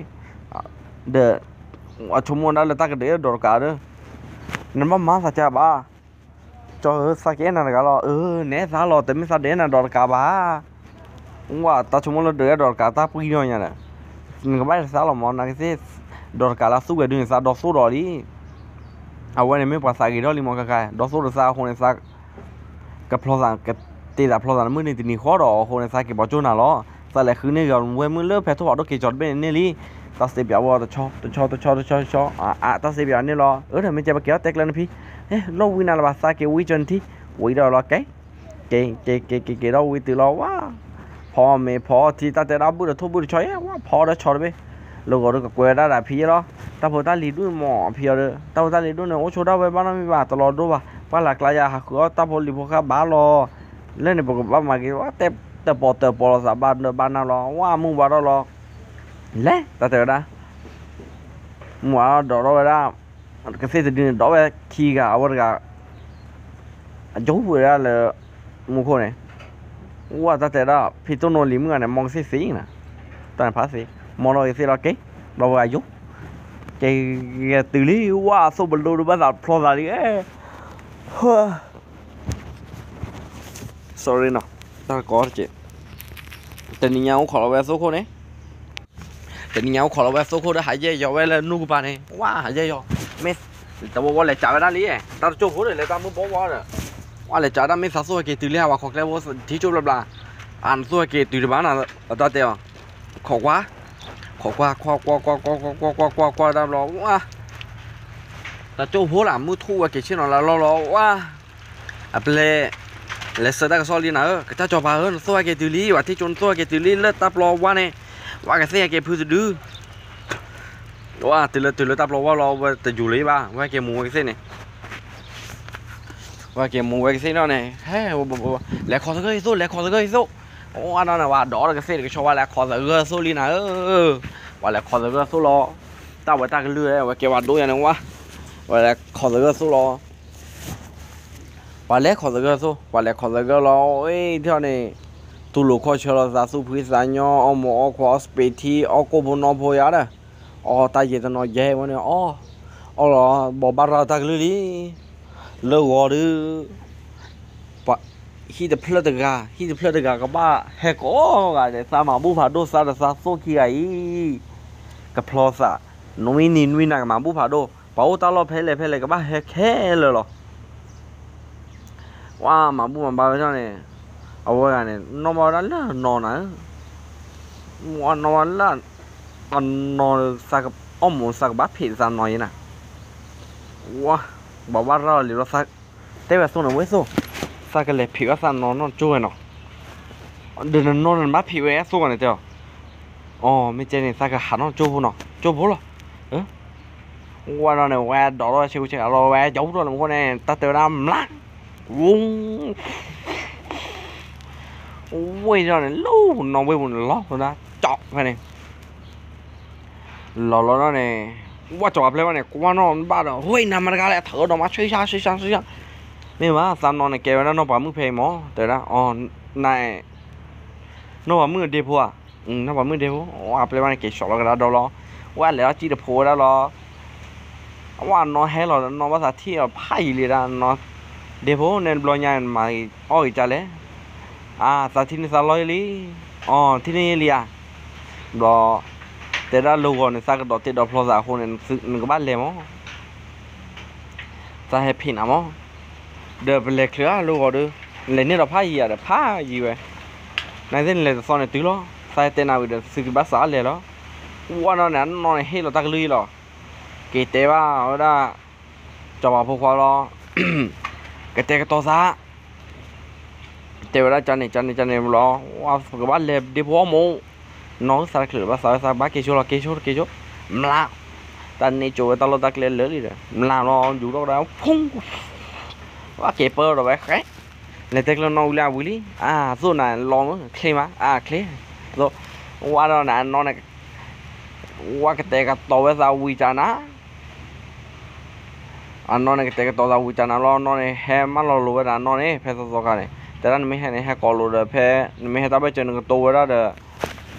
ဒီး, အဆိကမိၣ်ဒၣ်လၢတၢ်ကဒုးဒီးတကးဒီး, နဘၣ်မၤသးကၢဘၣ် ကၠီဧၢ သးကအဲၣ်နၤတဂၤလီၤ, အၢ နအဲၣ်သးလီၤ တမ့ၢ်သးဒုးအဲၣ်နၤဒီးတကးဘၣ်, ဝဲတၢ်ဆိကမိၣ်လၢဒုးအဲၣ်ဒီးတကးတၢ်ပှံၢ်ထီၣ်ညါဒီး, နကဘၣ်သးလီၤမး နကသ့ၣ်, ဒီးတကးလၢသူၣ်ဝဲဒုန့ၣ် သးဒီသိၣ်ဒီးလံ, အဝဲန့ၣ်မ့ၢ်ပှၤသးဂ့ၤထီၣ်လံမး ခဲခါ ဒီသိၣ်ဒီးသးအဃိန့ၣ် သး ကဖျီသး ကတ့သးဖျီသးနမုၢ်နံၤတနံၤဃီဒီးအဃိန့ၣ် သးက့ၤပီၤကၠိနၤလီၤ, သးလဲၤဃုန့ၢ်ဂီၤဝဲမုၢ်လၢဖဲထီၣ်ဖးဒိၣ်က့ၤကၠီတဘ့ၣ်န့ၣ်န့ၣ်လံ, တၢ်သ့ပၠးဝဲတဆီ တဆီ တဆီ တဆီ တဆီ, အါ တၢ်သ့ပၠးန့ၣ်လီၤ, အၢ ဒီးမ့ၢ်ကဲပက့ၤအီၣ်တဲကျၢနဖံ, လီၢ်ဝံနၤလၢၤဘၣ် သးက့ၤဝံကၠီနထံ, ဝံဒီးလီၤကဲ က့ၤ က့ၤ က့ၤ က့ၤ က့ၤဒီးဝံတုၤလီၤဝဲ, ဖီမ့ၤဖီထံ တၢ်တဲဒၣ်ဘုၣ်ဒီးထိၣ်ဘုၣ်တဆီယဲ ဝဲဖီဒီးဆီတဘ့ၣ်, လၢဂီၤဒီးကကွဲးဝဲဒၣ်ဒီးဖံယဲလီၤ, တၢ်ဖိတၢ်လံၤဒူၣ်မးဖံအီၤဒီး တၢ်ဖိတၢ်လံၤဒူၣ်န့ၣ် အိၣ်ဆိဒၣ်ဝဲဘၣ်နီတမံၤဘၣ် တလီၤဒိဘၣ်, ပှၢ်လၢ်ကျါယၤဟးဃုအီၣ်တၢ်ဖိလံၤဖိဃၣ်ဘၣ်လီၤ, လၢန့ၣ်ပကဘၣ်မၤက့ၤ ဝဲတဲတပီၤတပီၤလီၤသးဘၣ်ဒီးဘၣ်နၤလီၤ ဝဲမုၢ်ဝါထီၣ်လီၤ, လဲၤ တၢ်တဲဝဲဒၣ် မုၢ်ဝါထီၣ်ဒီးထီၣ်ဝဲဒၣ်, ကသ့ၣ်တဒုန့ၣ် ဒီးဝဲခံဂၤ အဝဲတဂၤ အကၠိပှဲၤဒၣ်လၢ မူခိၣ်န့ၣ်, ဝဲတၢ်တဲဒၣ် ဖံတိၢ်နိလံၤမုၣ်ဂၤန့ၣ် မ်ကသ့ၣ်သ့နၤ, တၢ်န့ၣ်ဖးသ့, မီၢ်ထီၣ်က့ၤသ့ၣ်လီၤက့ၤ, ဘျီဝဲယိၤ, ကဲ, ကဲတုၤလံ ဝါ အသိၣ်ပလိဒုးဘၣ်သးဖျီသးလံ, sorry နီၤ, တၢ်ကီတက့ၢ်, တနံၤညါအိၣ်ခိးလီၤဝဲအသိၣ်ခိၣ်န့ၣ် တနံၤညါအိၣ်ခိးလီၤဝဲအသိၣ်ခိၣ်ဒီး ဟးယဲၢ်ယီၤဝဲလၢနူၢ်ကပၤန့ၣ်, ဝါ ဟးယဲၢ်ယီၤ, မ့ၢ်, တဝီဝီလဲၤစးဝဲဒၣ်လံ, တၢ်တကၠိၢ်ဖိဒီး လဲၤတၢ်မုၢ်ဘီဝါဒီး, ဝါ လဲၤစးဒၣ် မ့ၢ်သးသိၣ်ဟဲက့ၤတုၤလံ ဟးဝဲခိးကျဲဖိ ထံကၠိဘျီဘျီ, အနသိၣ်ဟဲက့ၤတုၤတဘၣ်နၤ, အတၢ်တဲအီၤ, ခိးကွၢ်, ခိးကွၢ် ခိးကွၢ် ကွၢ် ကွၢ် ကွၢ် ကွၢ် ကွၢ် ကွၢ် တၢ်ဘျီ, ဝါ တၢ်ကၠိၢ်ဖိလၢ မုၢ်ထူၣ်ဝဲက့ၤဆ့ၣ်နီၤလၢလီၢ်လီၤ, ဝါ အပျဲၢ်, လဲၤဆၢတၢ်ကစီၣ်လံနၤဧၢ, ကစၢ်စီၤပၤဧၢ, နသိၣ်ဟဲက့ၤတုၤလံ, ဝဲထံကၠိနသိၣ်ဟဲက့ၤတုၤလံ လၢတၢ်ပျီဝါန့ၣ်, ဝါ ကသ့ၣ်ဟဲက့ၤဖုတဒု, ဝါ တုၤလၢ တုၤလၢတၢ်ပျီဝါလီၤ ဝဲတယူၤလံဘၣ်, ဝဲဟဲက့ၤမူဝဲကသ့ၣ်န့ၣ်, ဝဲဟဲက့ၤမူဝဲကသ့ၣ်နီၤန့ၣ်, ဟဲ, လဲၤခိးသဂၢၢ်အသိၣ် လဲၤခိးသဂၢၢ်အသိၣ်, ဝါနီၤန့ၣ် ဝဲဒီးတကသ့ၣ်တကဆီ ဝဲလဲၤခိးသဂၢၢ်အသိၣ်လံနၤဧၢ, ဝဲလဲၤခိးသဂၢၢ်အသိၣ်လီၤ, တၢ်ဝဲတၢ်ကလုၢ် ဝဲကဲဝဲဒိၣ်ယၤန့ၣ်ဝါ, ဝဲလဲၤခိးသဂၢၢ်အသိၣ်လီၤ ပှၤလဲၤခိးသဂၢၢ်အသိၣ်, ပှၤလဲၤခိးသဂၢၢ်လီၤ, အ့ ထီၣ်န့ၣ်, သူၣ်လိာ်ခီၣ်ဆၢလီၤသး သူၣ်ဖှံသးညီ, အီၣ်မူးအီၣ်ခွါ အီၣ်စပံးထံ အီၣ်ကိၣ်ဖိနီၣ်ဖိယါဒီး, အီၣ်တၢ်ယဲၢ်တနီၤယဲၢ်ဝဲန့ၣ်, အီၣ်, အီၣ်လီၤ, ဘိးဘၣ်ရၤတၢ်ကလုၢ်လံ, လၢဂီၤဒီး ပှၤ, ဟံၣ်တဖျၢၣ်တဂၤ ဟံၣ်တဖျၢၣ်တဂၤကဘၣ်ဟဲကိးဂၤဒဲး, သးမၤဘူၣ်ဖးဒိၣ် သးဒီးသးသိၣ်ခံဂၤအံၤ, ကဖျီသး, နွံနံၤနွံနၤကမၤဘူၣ်ဖးဒိၣ်, ပှၤအိၣ်တၢ်လီၢ်ဖဲလဲၣ်ဖဲလဲၣ်ကဘၣ်ဟဲခဲလၢာ်လီၤ. ဝါမၤဘူၣ်မၤဘါဝဲထီၣ်န့ၣ်, အဝဲဂၤန့ၣ် နီၣ်ဘၣ်ဝဲဒၣ်လၢနီၤနၤ, ဝါနီၣ်ဘၣ်လၢ, အနီၤ, အီၣ်မူးသးကဘၣ်ဖံးသးနီၤယဲနၤ, ဝါ, ဘိးဘၣ်ရၤလီၤလံလီၤ, တဲဝဲအသိၣ်န့ၣ် ဝဲသိၣ်, သးကလဲၤဖံးဝဲသးနီၤနီၢ်ကၠိဝဲနီၤ, ဒီးနနီၢ်န့ၣ်နဘၣ်ဖံးဝဲအသိၣ်ဂၤန့ၣ်တဲအီၤ, အီ, မ့ၢ်ကဲန့ၣ် သးကဟးနီၢ်ကၠိဖိနီၤ, ကၠိဖိလီၤ. ဝဲဒီးန့ၣ် ဝဲဒိးထီၣ်ဆ့ကူဆ့ကၤလီၤ, ဝဲယီၤထီၣ်န့ၣ်မူခိၣ်န့ၣ် တၢ်တဲဝဲဒၣ်မျး, ဝူ, ဝဲဒီးန့ၣ် လၢနီၢ်ဝ့ၢ်ပူၤန့ၣ်လီၤဝဲဒၣ် ကၠီဖဲန့ၣ် လီၤလီၤဒီးန့ၣ်, ဝဲစီၤပၤပျဲၢ်ဘၣ်န့ၣ် ကွၢ်နီၣ်ဘၣ်ဒီး ဝဲနၤမတၤတဂၤလဲၣ် ထၢဒီးမၤဆှံဆှါဆှံဆှါဆှံဆှါ, မ့ၢ်ဘၣ် သးနီၢ်န့ၣ်ကဲဝဲဒၣ်နီၢ်ပၤမုၣ်ဖဲအံၤမး တဲဝဲဒၣ်, အီ, န, နီၢ်ပၤမုၣ်အဒ့ဖိဧါ, နီၢ်ပၤမုၣ်အဒ့ဖိ, အပျဲၢ်ဘၣ်န့ၣ်က့ၤစိာ်လီၤကဒါဒီလီၤ, ဝဲလဲၤအီၣ်ကံၣ်တဖိဝဲဒၣ်လီၤ အဝဲနီၢ်ဟဲလီၤဒီးနီၢ်ဘၣ်သးထံၣ်အီၤဖးယံာ်လံဒၣ်နီၢ်, ဒ့ဖိန့ၣ်တဘျီညါမၤအီၣ်ဂ့ၤကလဲၣ်, အါ သးထံၣ်န့ၢ်သးလီၢ်လံ, အီ ထံၣ်န့ၢ်လံဧါ, ဘျီ, တဲဒၣ်လၢဂီၤန့ၣ် သးကဒီးတ့ဒီးဖျီသးအဃိန့ၣ် နကဘၣ်လဲၤမး, သးဟဲဖံးနၤမး, ဒီးပလဲၤချုးဧါလၢဂီၤဒီး, နလဲၤန့ၢ်ဒီးဖးယံာ်ဧါဒီးဖးယံာ်ဝဲ, နသ့ၣ်နလဲၤတသီန့ၣ်တုၤလီၤ, သးဟဲတဲနၤဝံၤဒီးသုကဘၣ်စးလဲၤလီၤ, ဝဲနီၢ်န့ၣ် အနီၢ်န့ၣ်ဟ့ၣ်လီၤတၢ်ကလုၢ်အံၤလီၤ, က့ၤတဲဘၣ်ဝဲဒၣ် စီၤပၤဖိခွါလီၤ, ကတဲာ်ကတီၤသး တဲဝဲဒၣ်ကန့ၣ် ကန့ၣ် ကန့ၣ်ဘျီ, ပကဘၣ်လဲၤဒ့ဖိအီၣ်မူး, နီၢ်သးတချုးဘၣ်သးဝဲသးဘၣ်က့ၤဆိလီၤ က့ၤဆိ က့ၤဆိ, မျး, တၢ်န့ၢ်ကၠိဝဲတၢ်လီၢ်တၢ်ကျဲလၢာ်လံဒီး မျးလီၤယူၤထီၣ်ကဒါ ဖူ, ဝဲက့ၤပၢဒီးဝဲဃဲ, လဲၤတဲကျၢၤနီၢ်ဝံၤလံအဝံၤလံ, အါ သိၣ်နၤလီၤမး ချ့မး အါချ့, သိၣ်, ဝဲဒီးနၤနီၢ်န့ၣ် ဝဲကတဲာ်ကတီၤဝဲသးဝံၤကနၤ အနီၢ်န့ၣ်ကတဲာ်ကတီၤသးဝံၤကနၤလီၤ, အနီၢ်န့ၣ် ဟဲမၢလီၤလိၤဝဲဒၣ်အနီၢ်န့ၣ် ဖဲသီသီခါန့ၣ် တဲဒၣ်နမ့ၢ်ဟဲန့ၣ် ဟဲကိးလိာ်ဒီးဖဲ, နမ့ၢ်ဟဲတၢ်ဘၣ်စၢၤနကတိၤဝဲဒၣ်ဒီး,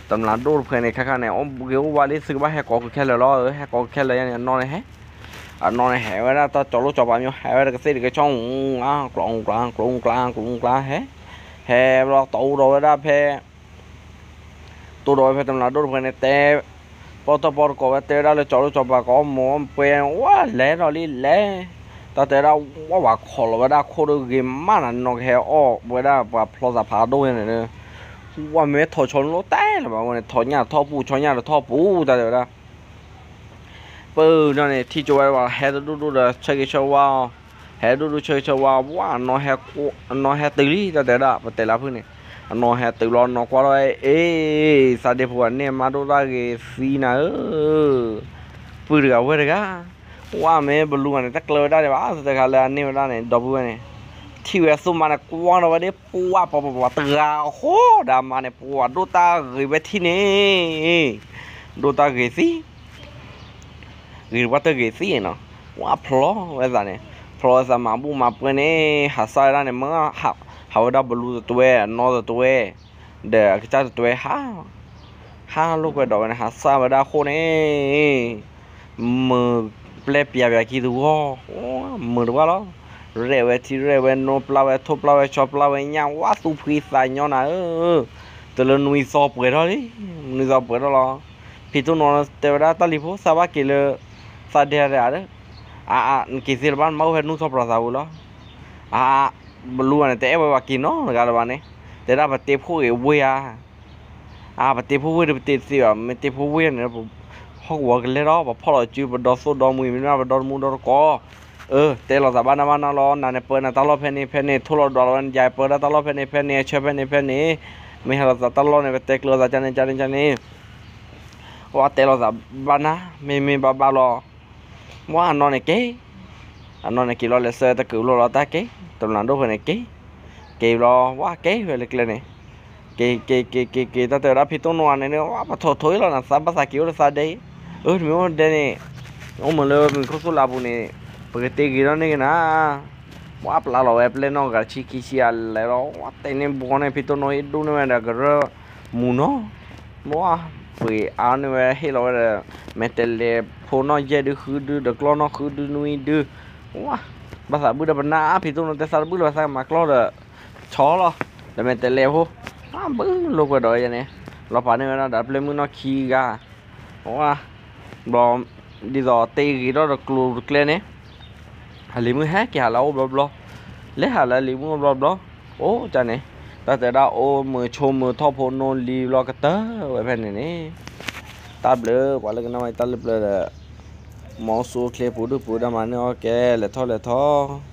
တမျးဒိၣ်တဖှဲးန့ၣ် ခဲခါန့ၣ် အိၣ်ဂ့ၤအိၣ်ဝါလံ သုကဘၣ်ဟဲကိးဃုာ်ခဲလၢာ်လီၤ, ဟဲကိးဃုာ်ခဲလၢာ်ယါန့ၣ် အနီၢ်န့ၣ်ဟဲ, အနီၢ်န့ၣ်ဟဲဝဲဒၣ်တၢ်ကၠီၤလိၣ်ကၠီၤပၤမ့ၢ် ဟဲဝဲဒၣ်ကသ့ၣ်တကဆီ, ကျီကျီကျီကျီကျီဟဲ, ဟဲဘျီတိၢ်ဒီးဝဲဒၣ်ဖဲ တိၢ်ဒီးဝဲဖဲတမျးဒိၣ်တဖှဲးန့ၣ် တဲ, ပီၣ်တၢၣ်ပီၣ်တကိးဝဲတဲဝဲဒၣ်လၢကၠီၤလိၣ်ကၠီၤပၤကအိၣ်မူးပှဲၤ, ဝဲလဲၤထီၣ်လံလဲၤ, တၢ်တဲဝဲဒၣ်, ဝဲဝဲခိးလီၤဝဲဒၣ်ခိၣ်ဒီးဂ့ၤမးနၤ နီၢ်ကဟဲအီၣ်ဝဲဒၣ်ပှၤဖျီသးဖးဒိၣ်ညါန့ၣ်, ဝဲမ့ၢ်ထီၣ်ဆီနလိၣ်တဲလၢၤဘၣ်ဝဲန့ၣ် ထီၣ်ညၣ်ထီၣ်ပူၤ ဆီညၣ်ဒီးထီၣ်ပူၤ တၢ်တဲဝဲဒၣ် ပၢၢ်နီၢ်န့ၣ် ထံၣ်ကၠိဝဲဒၣ် ဟဲတဒူၣ်ဒူၣ်ဒီးဆၢဂ့ၤဆၢဝါအီၤ, ဟဲတဒူၣ်ဒူၣ်ဆၢဂ့ၤဆၢဝါ, ဝဲ, အနီၢ်ဟဲတုၤလံ တၢ်တဲဒၣ် ပတဲလၢဖုၣ်န့ၣ်, အနီၢ်ဟဲတုၤလီၤ နီၢ်ကွၢ်ထီၣ်အ့, သးဒ့ဖိအန့ၢ်မါဒိၣ်တၢ်ဂ့ၤသံနၤဧၢ, ပုၢ်တဂၤဝဲၢ်တဂၤ, ဝဲမ့ၢ်ဘလူးဂၤန့ၣ် တၢ်ကျၢၤဝဲဒၣ်ဒံးဘၣ် တခါလၢအန့ၢ်ဝဲဒၣ်န့ၣ် ဒီပုၢ်ဝဲၢ်န့ၣ်, ထံၣ်ဝဲအသိၣ်မါန့ၣ် ကွၢ်ထီၣ်ဝဲဒၣ်ပှၤပှၤပှၤတဂၤအဃိဒီးအမါန့ၣ် ပှၤဒိၣ်တၢ်ဂ့ၤဝဲထံၣ်န့ၣ်, ဒိၣ်တၢ်ဂ့ၤသံ ဂ့ၤတပှၢ်တၢ်ဂ့ၤသံနီၤ, ဝဲဖျီဝဲသးန့ၣ်, ဖျီဝဲသးမၤဘူၣ်မၤပှဲၤန့ၣ် ဟးစၢ်ဝဲဒၣ်န့ၣ် မ့ၢ်ဟးဝဲဒၣ်ဘလူးတတွဲ အနီၢ်တတွဲ, ဒီးအကစၢ်တတွဲဟး, ဟးလိာ်ကွဲဒီးဝဲန့ၣ် ဟးစၢ်ဝဲဒၣ်အဃိန့ၣ် မုာ်ပျဲၢ်ပျဲပျဲခံတဂီၢ်, မုာ်တဝၢ်လီၤ. ရဲၣ်ဝဲထံရဲၣ်ဝဲနိ ပျၢ်ဝဲထိၣ်ပျၢ်ဝဲဆီပျၢ်ဝဲညၣ် ဝါသူဖှံသးညီနၤဧၢ, တလၢနွံသီပှဲၤထီၣ်လံ, နွံသီပှဲၤထီၣ်လီၤ. ဖံတိၢ်နီၢ်တဲဝဲဒၣ်တၢ်လံၤဖိ သးဘၣ်က့ၤလၢ သးဒဲးဒဲးဧါ, အါ နက့ၤသ့လၢၤဘၣ် နဘၣ်အိၣ်ဖဲနူၢ်ထီၣ်ပျီသးဝံၤလီၤ. အါ ဘလူးန့ၣ် တအဲၣ်ဝဲပှၤက့ၤနီတဂၤလၢၤဘၣ်န့ၣ်, တဲဒၣ်ပတဲဖိဂ့ၤဝ့ၢ်ဧါ အါ ပတဲဖိဝ့ၢ်ဒီးပတဲတသ့ဘၣ်, မ့ၢ်တဲဖိဝ့ၢ်န့ၣ် ဟီၣ်ကဝီၤကလဲၤဒီး ပဖီၣ်လီၤစု ပဒီသိၣ်ဒီမှံၤ မ့မ့ၢ်ပဒီတမူဒီတကိး, အၢ တဲလိာ်သးဘၣ်နၢ်ဘၣ်နၢ်လီၤ, နၤန့ၣ်ပၢနၤတၢ်လီၢ်ဖဲန့ၣ်ဖဲန့ၣ် ထိၣ်လီၤဒွးလီၤဝဲနယၤ ပၢဒၣ်တၢ်လီၢ်ဖဲန့ၣ်ဖဲန့ၣ် အဆၢဖဲန့ၣ်ဖဲန့ၣ်, မ့ၢ်ဟဲလိာ်သးတၢ်လီၢ်န့ၣ် ပတဲကျၢၤသးကန့ၣ်ကန့ၣ်ကန့ၣ်, ဝဲတဲလိာ်သးဘၣ်နၢ် မ့မ့ၢ်ဘၣ်ဘၣ်လီၤ. ဝဲအနီၢ်န့ၣ်က့ၤ, အနီၢ်န့ၣ်က့ၤလီၤ လဲၤဆှၢတကုၤလီၢ်လီၤတၢ်က့ၤ, တမျၢ်ဒိၣ်ဖဲန့ၣ်က့ၤ, က့ၤလီၤ ဝဲက့ၤဝဲလၢကျဲန့ၣ်, က့ၤက့ၤက့ၤက့ၤက့ၤ တၢ်တဲဝဲဒၣ်ဖံတိၢ်နီၢ်န့ၣ် ဝဲပထိးထိးအံၤလီၤနၤ သးဘၣ်သးက့ၤအိၣ်လၢသးဒဲအံၤ, အၢ နမ့ၢ်အိၣ်ဒဲန့ၣ် အိၣ်မုာ်လၢမုၢ်ခိၣ်သူၣ်လးပူၤန့ၣ် ပကတ့ဂ့ၤထီၣ်န့ၢ်က့ၤနၤ ဝဲပျါလီၤဝဲပျဲၢ်နီၢ်ဂၤဆံခံဆံအလဲၤလီၤ ဝဲတဲန့ၢ်ဘှီန့ၢ်ဖံတိၢ်နီၢ်အံၤဒိၣ်န့ၢ်ဝဲဒီးကရၢမူၤနီၤ, မ့ၢ်ဝဲပှ့ၤအါန့ၢ်ဝဲဟ့ၣ်လီၤဝဲဒီး မဲာ်တဲးလဲးဖိနီၢ်ယဲၢ်ဒုဃုဒုဒီးကျီၢ်နီၢ်ဃုဒုနွံဒု, ဝဲ ဘၣ်သးဘုၣ်ဒီးပနၢ်အါဖံတိၢ်နီၢ်တဲသးတဘုၣ်လၢၤဘၣ်သးကမၤကျီၢ်ဒီး ဆီလီၤ, ဒီးမဲာ်တဲးလဲးဖိ, ဘုၣ်လိာ်ကွဲဒီးယဲန့ၣ်, လီၤပာ်န့ၢ်ဝဲဒၣ်ဒီးပျဲၢ်မုၢ်နီၢ်ခံဂၤ, ဝဲ ဘျီ ဒ်သိးတ့ဂ့ၤထီၣ်ဒီးကျိၤတကျဲန့ၣ်, ဟးလံၤမုၢ်ဟဲက့ၤဟးလၢအအိၣ်ဘျီဘျီ, လဲၤဟးလၢလံၤမုၢ်ဘျီဘျီ, အိၣ်ကန့ၣ်, တၢ်တဲဒၣ်အိၣ်မုာ်ဆိးမုာ်ထီၣ်ဖိနိလံၤဘျီကတၢၢ်ဝဲဖဲန့ၣ်န့ၣ်, တၢ်ဘျုးပှၤလၢကနၣ်ဝဲတၢ်လၢပျၢၤဒီး, မ်အအိၣ်ဆူၣ်အိၣ်ချ့ပူၤဒုၣ်ပူၤဒါမၤန့ၢ်အီၣ်ကဲ လဲၤထီၣ်လဲၤထီၣ်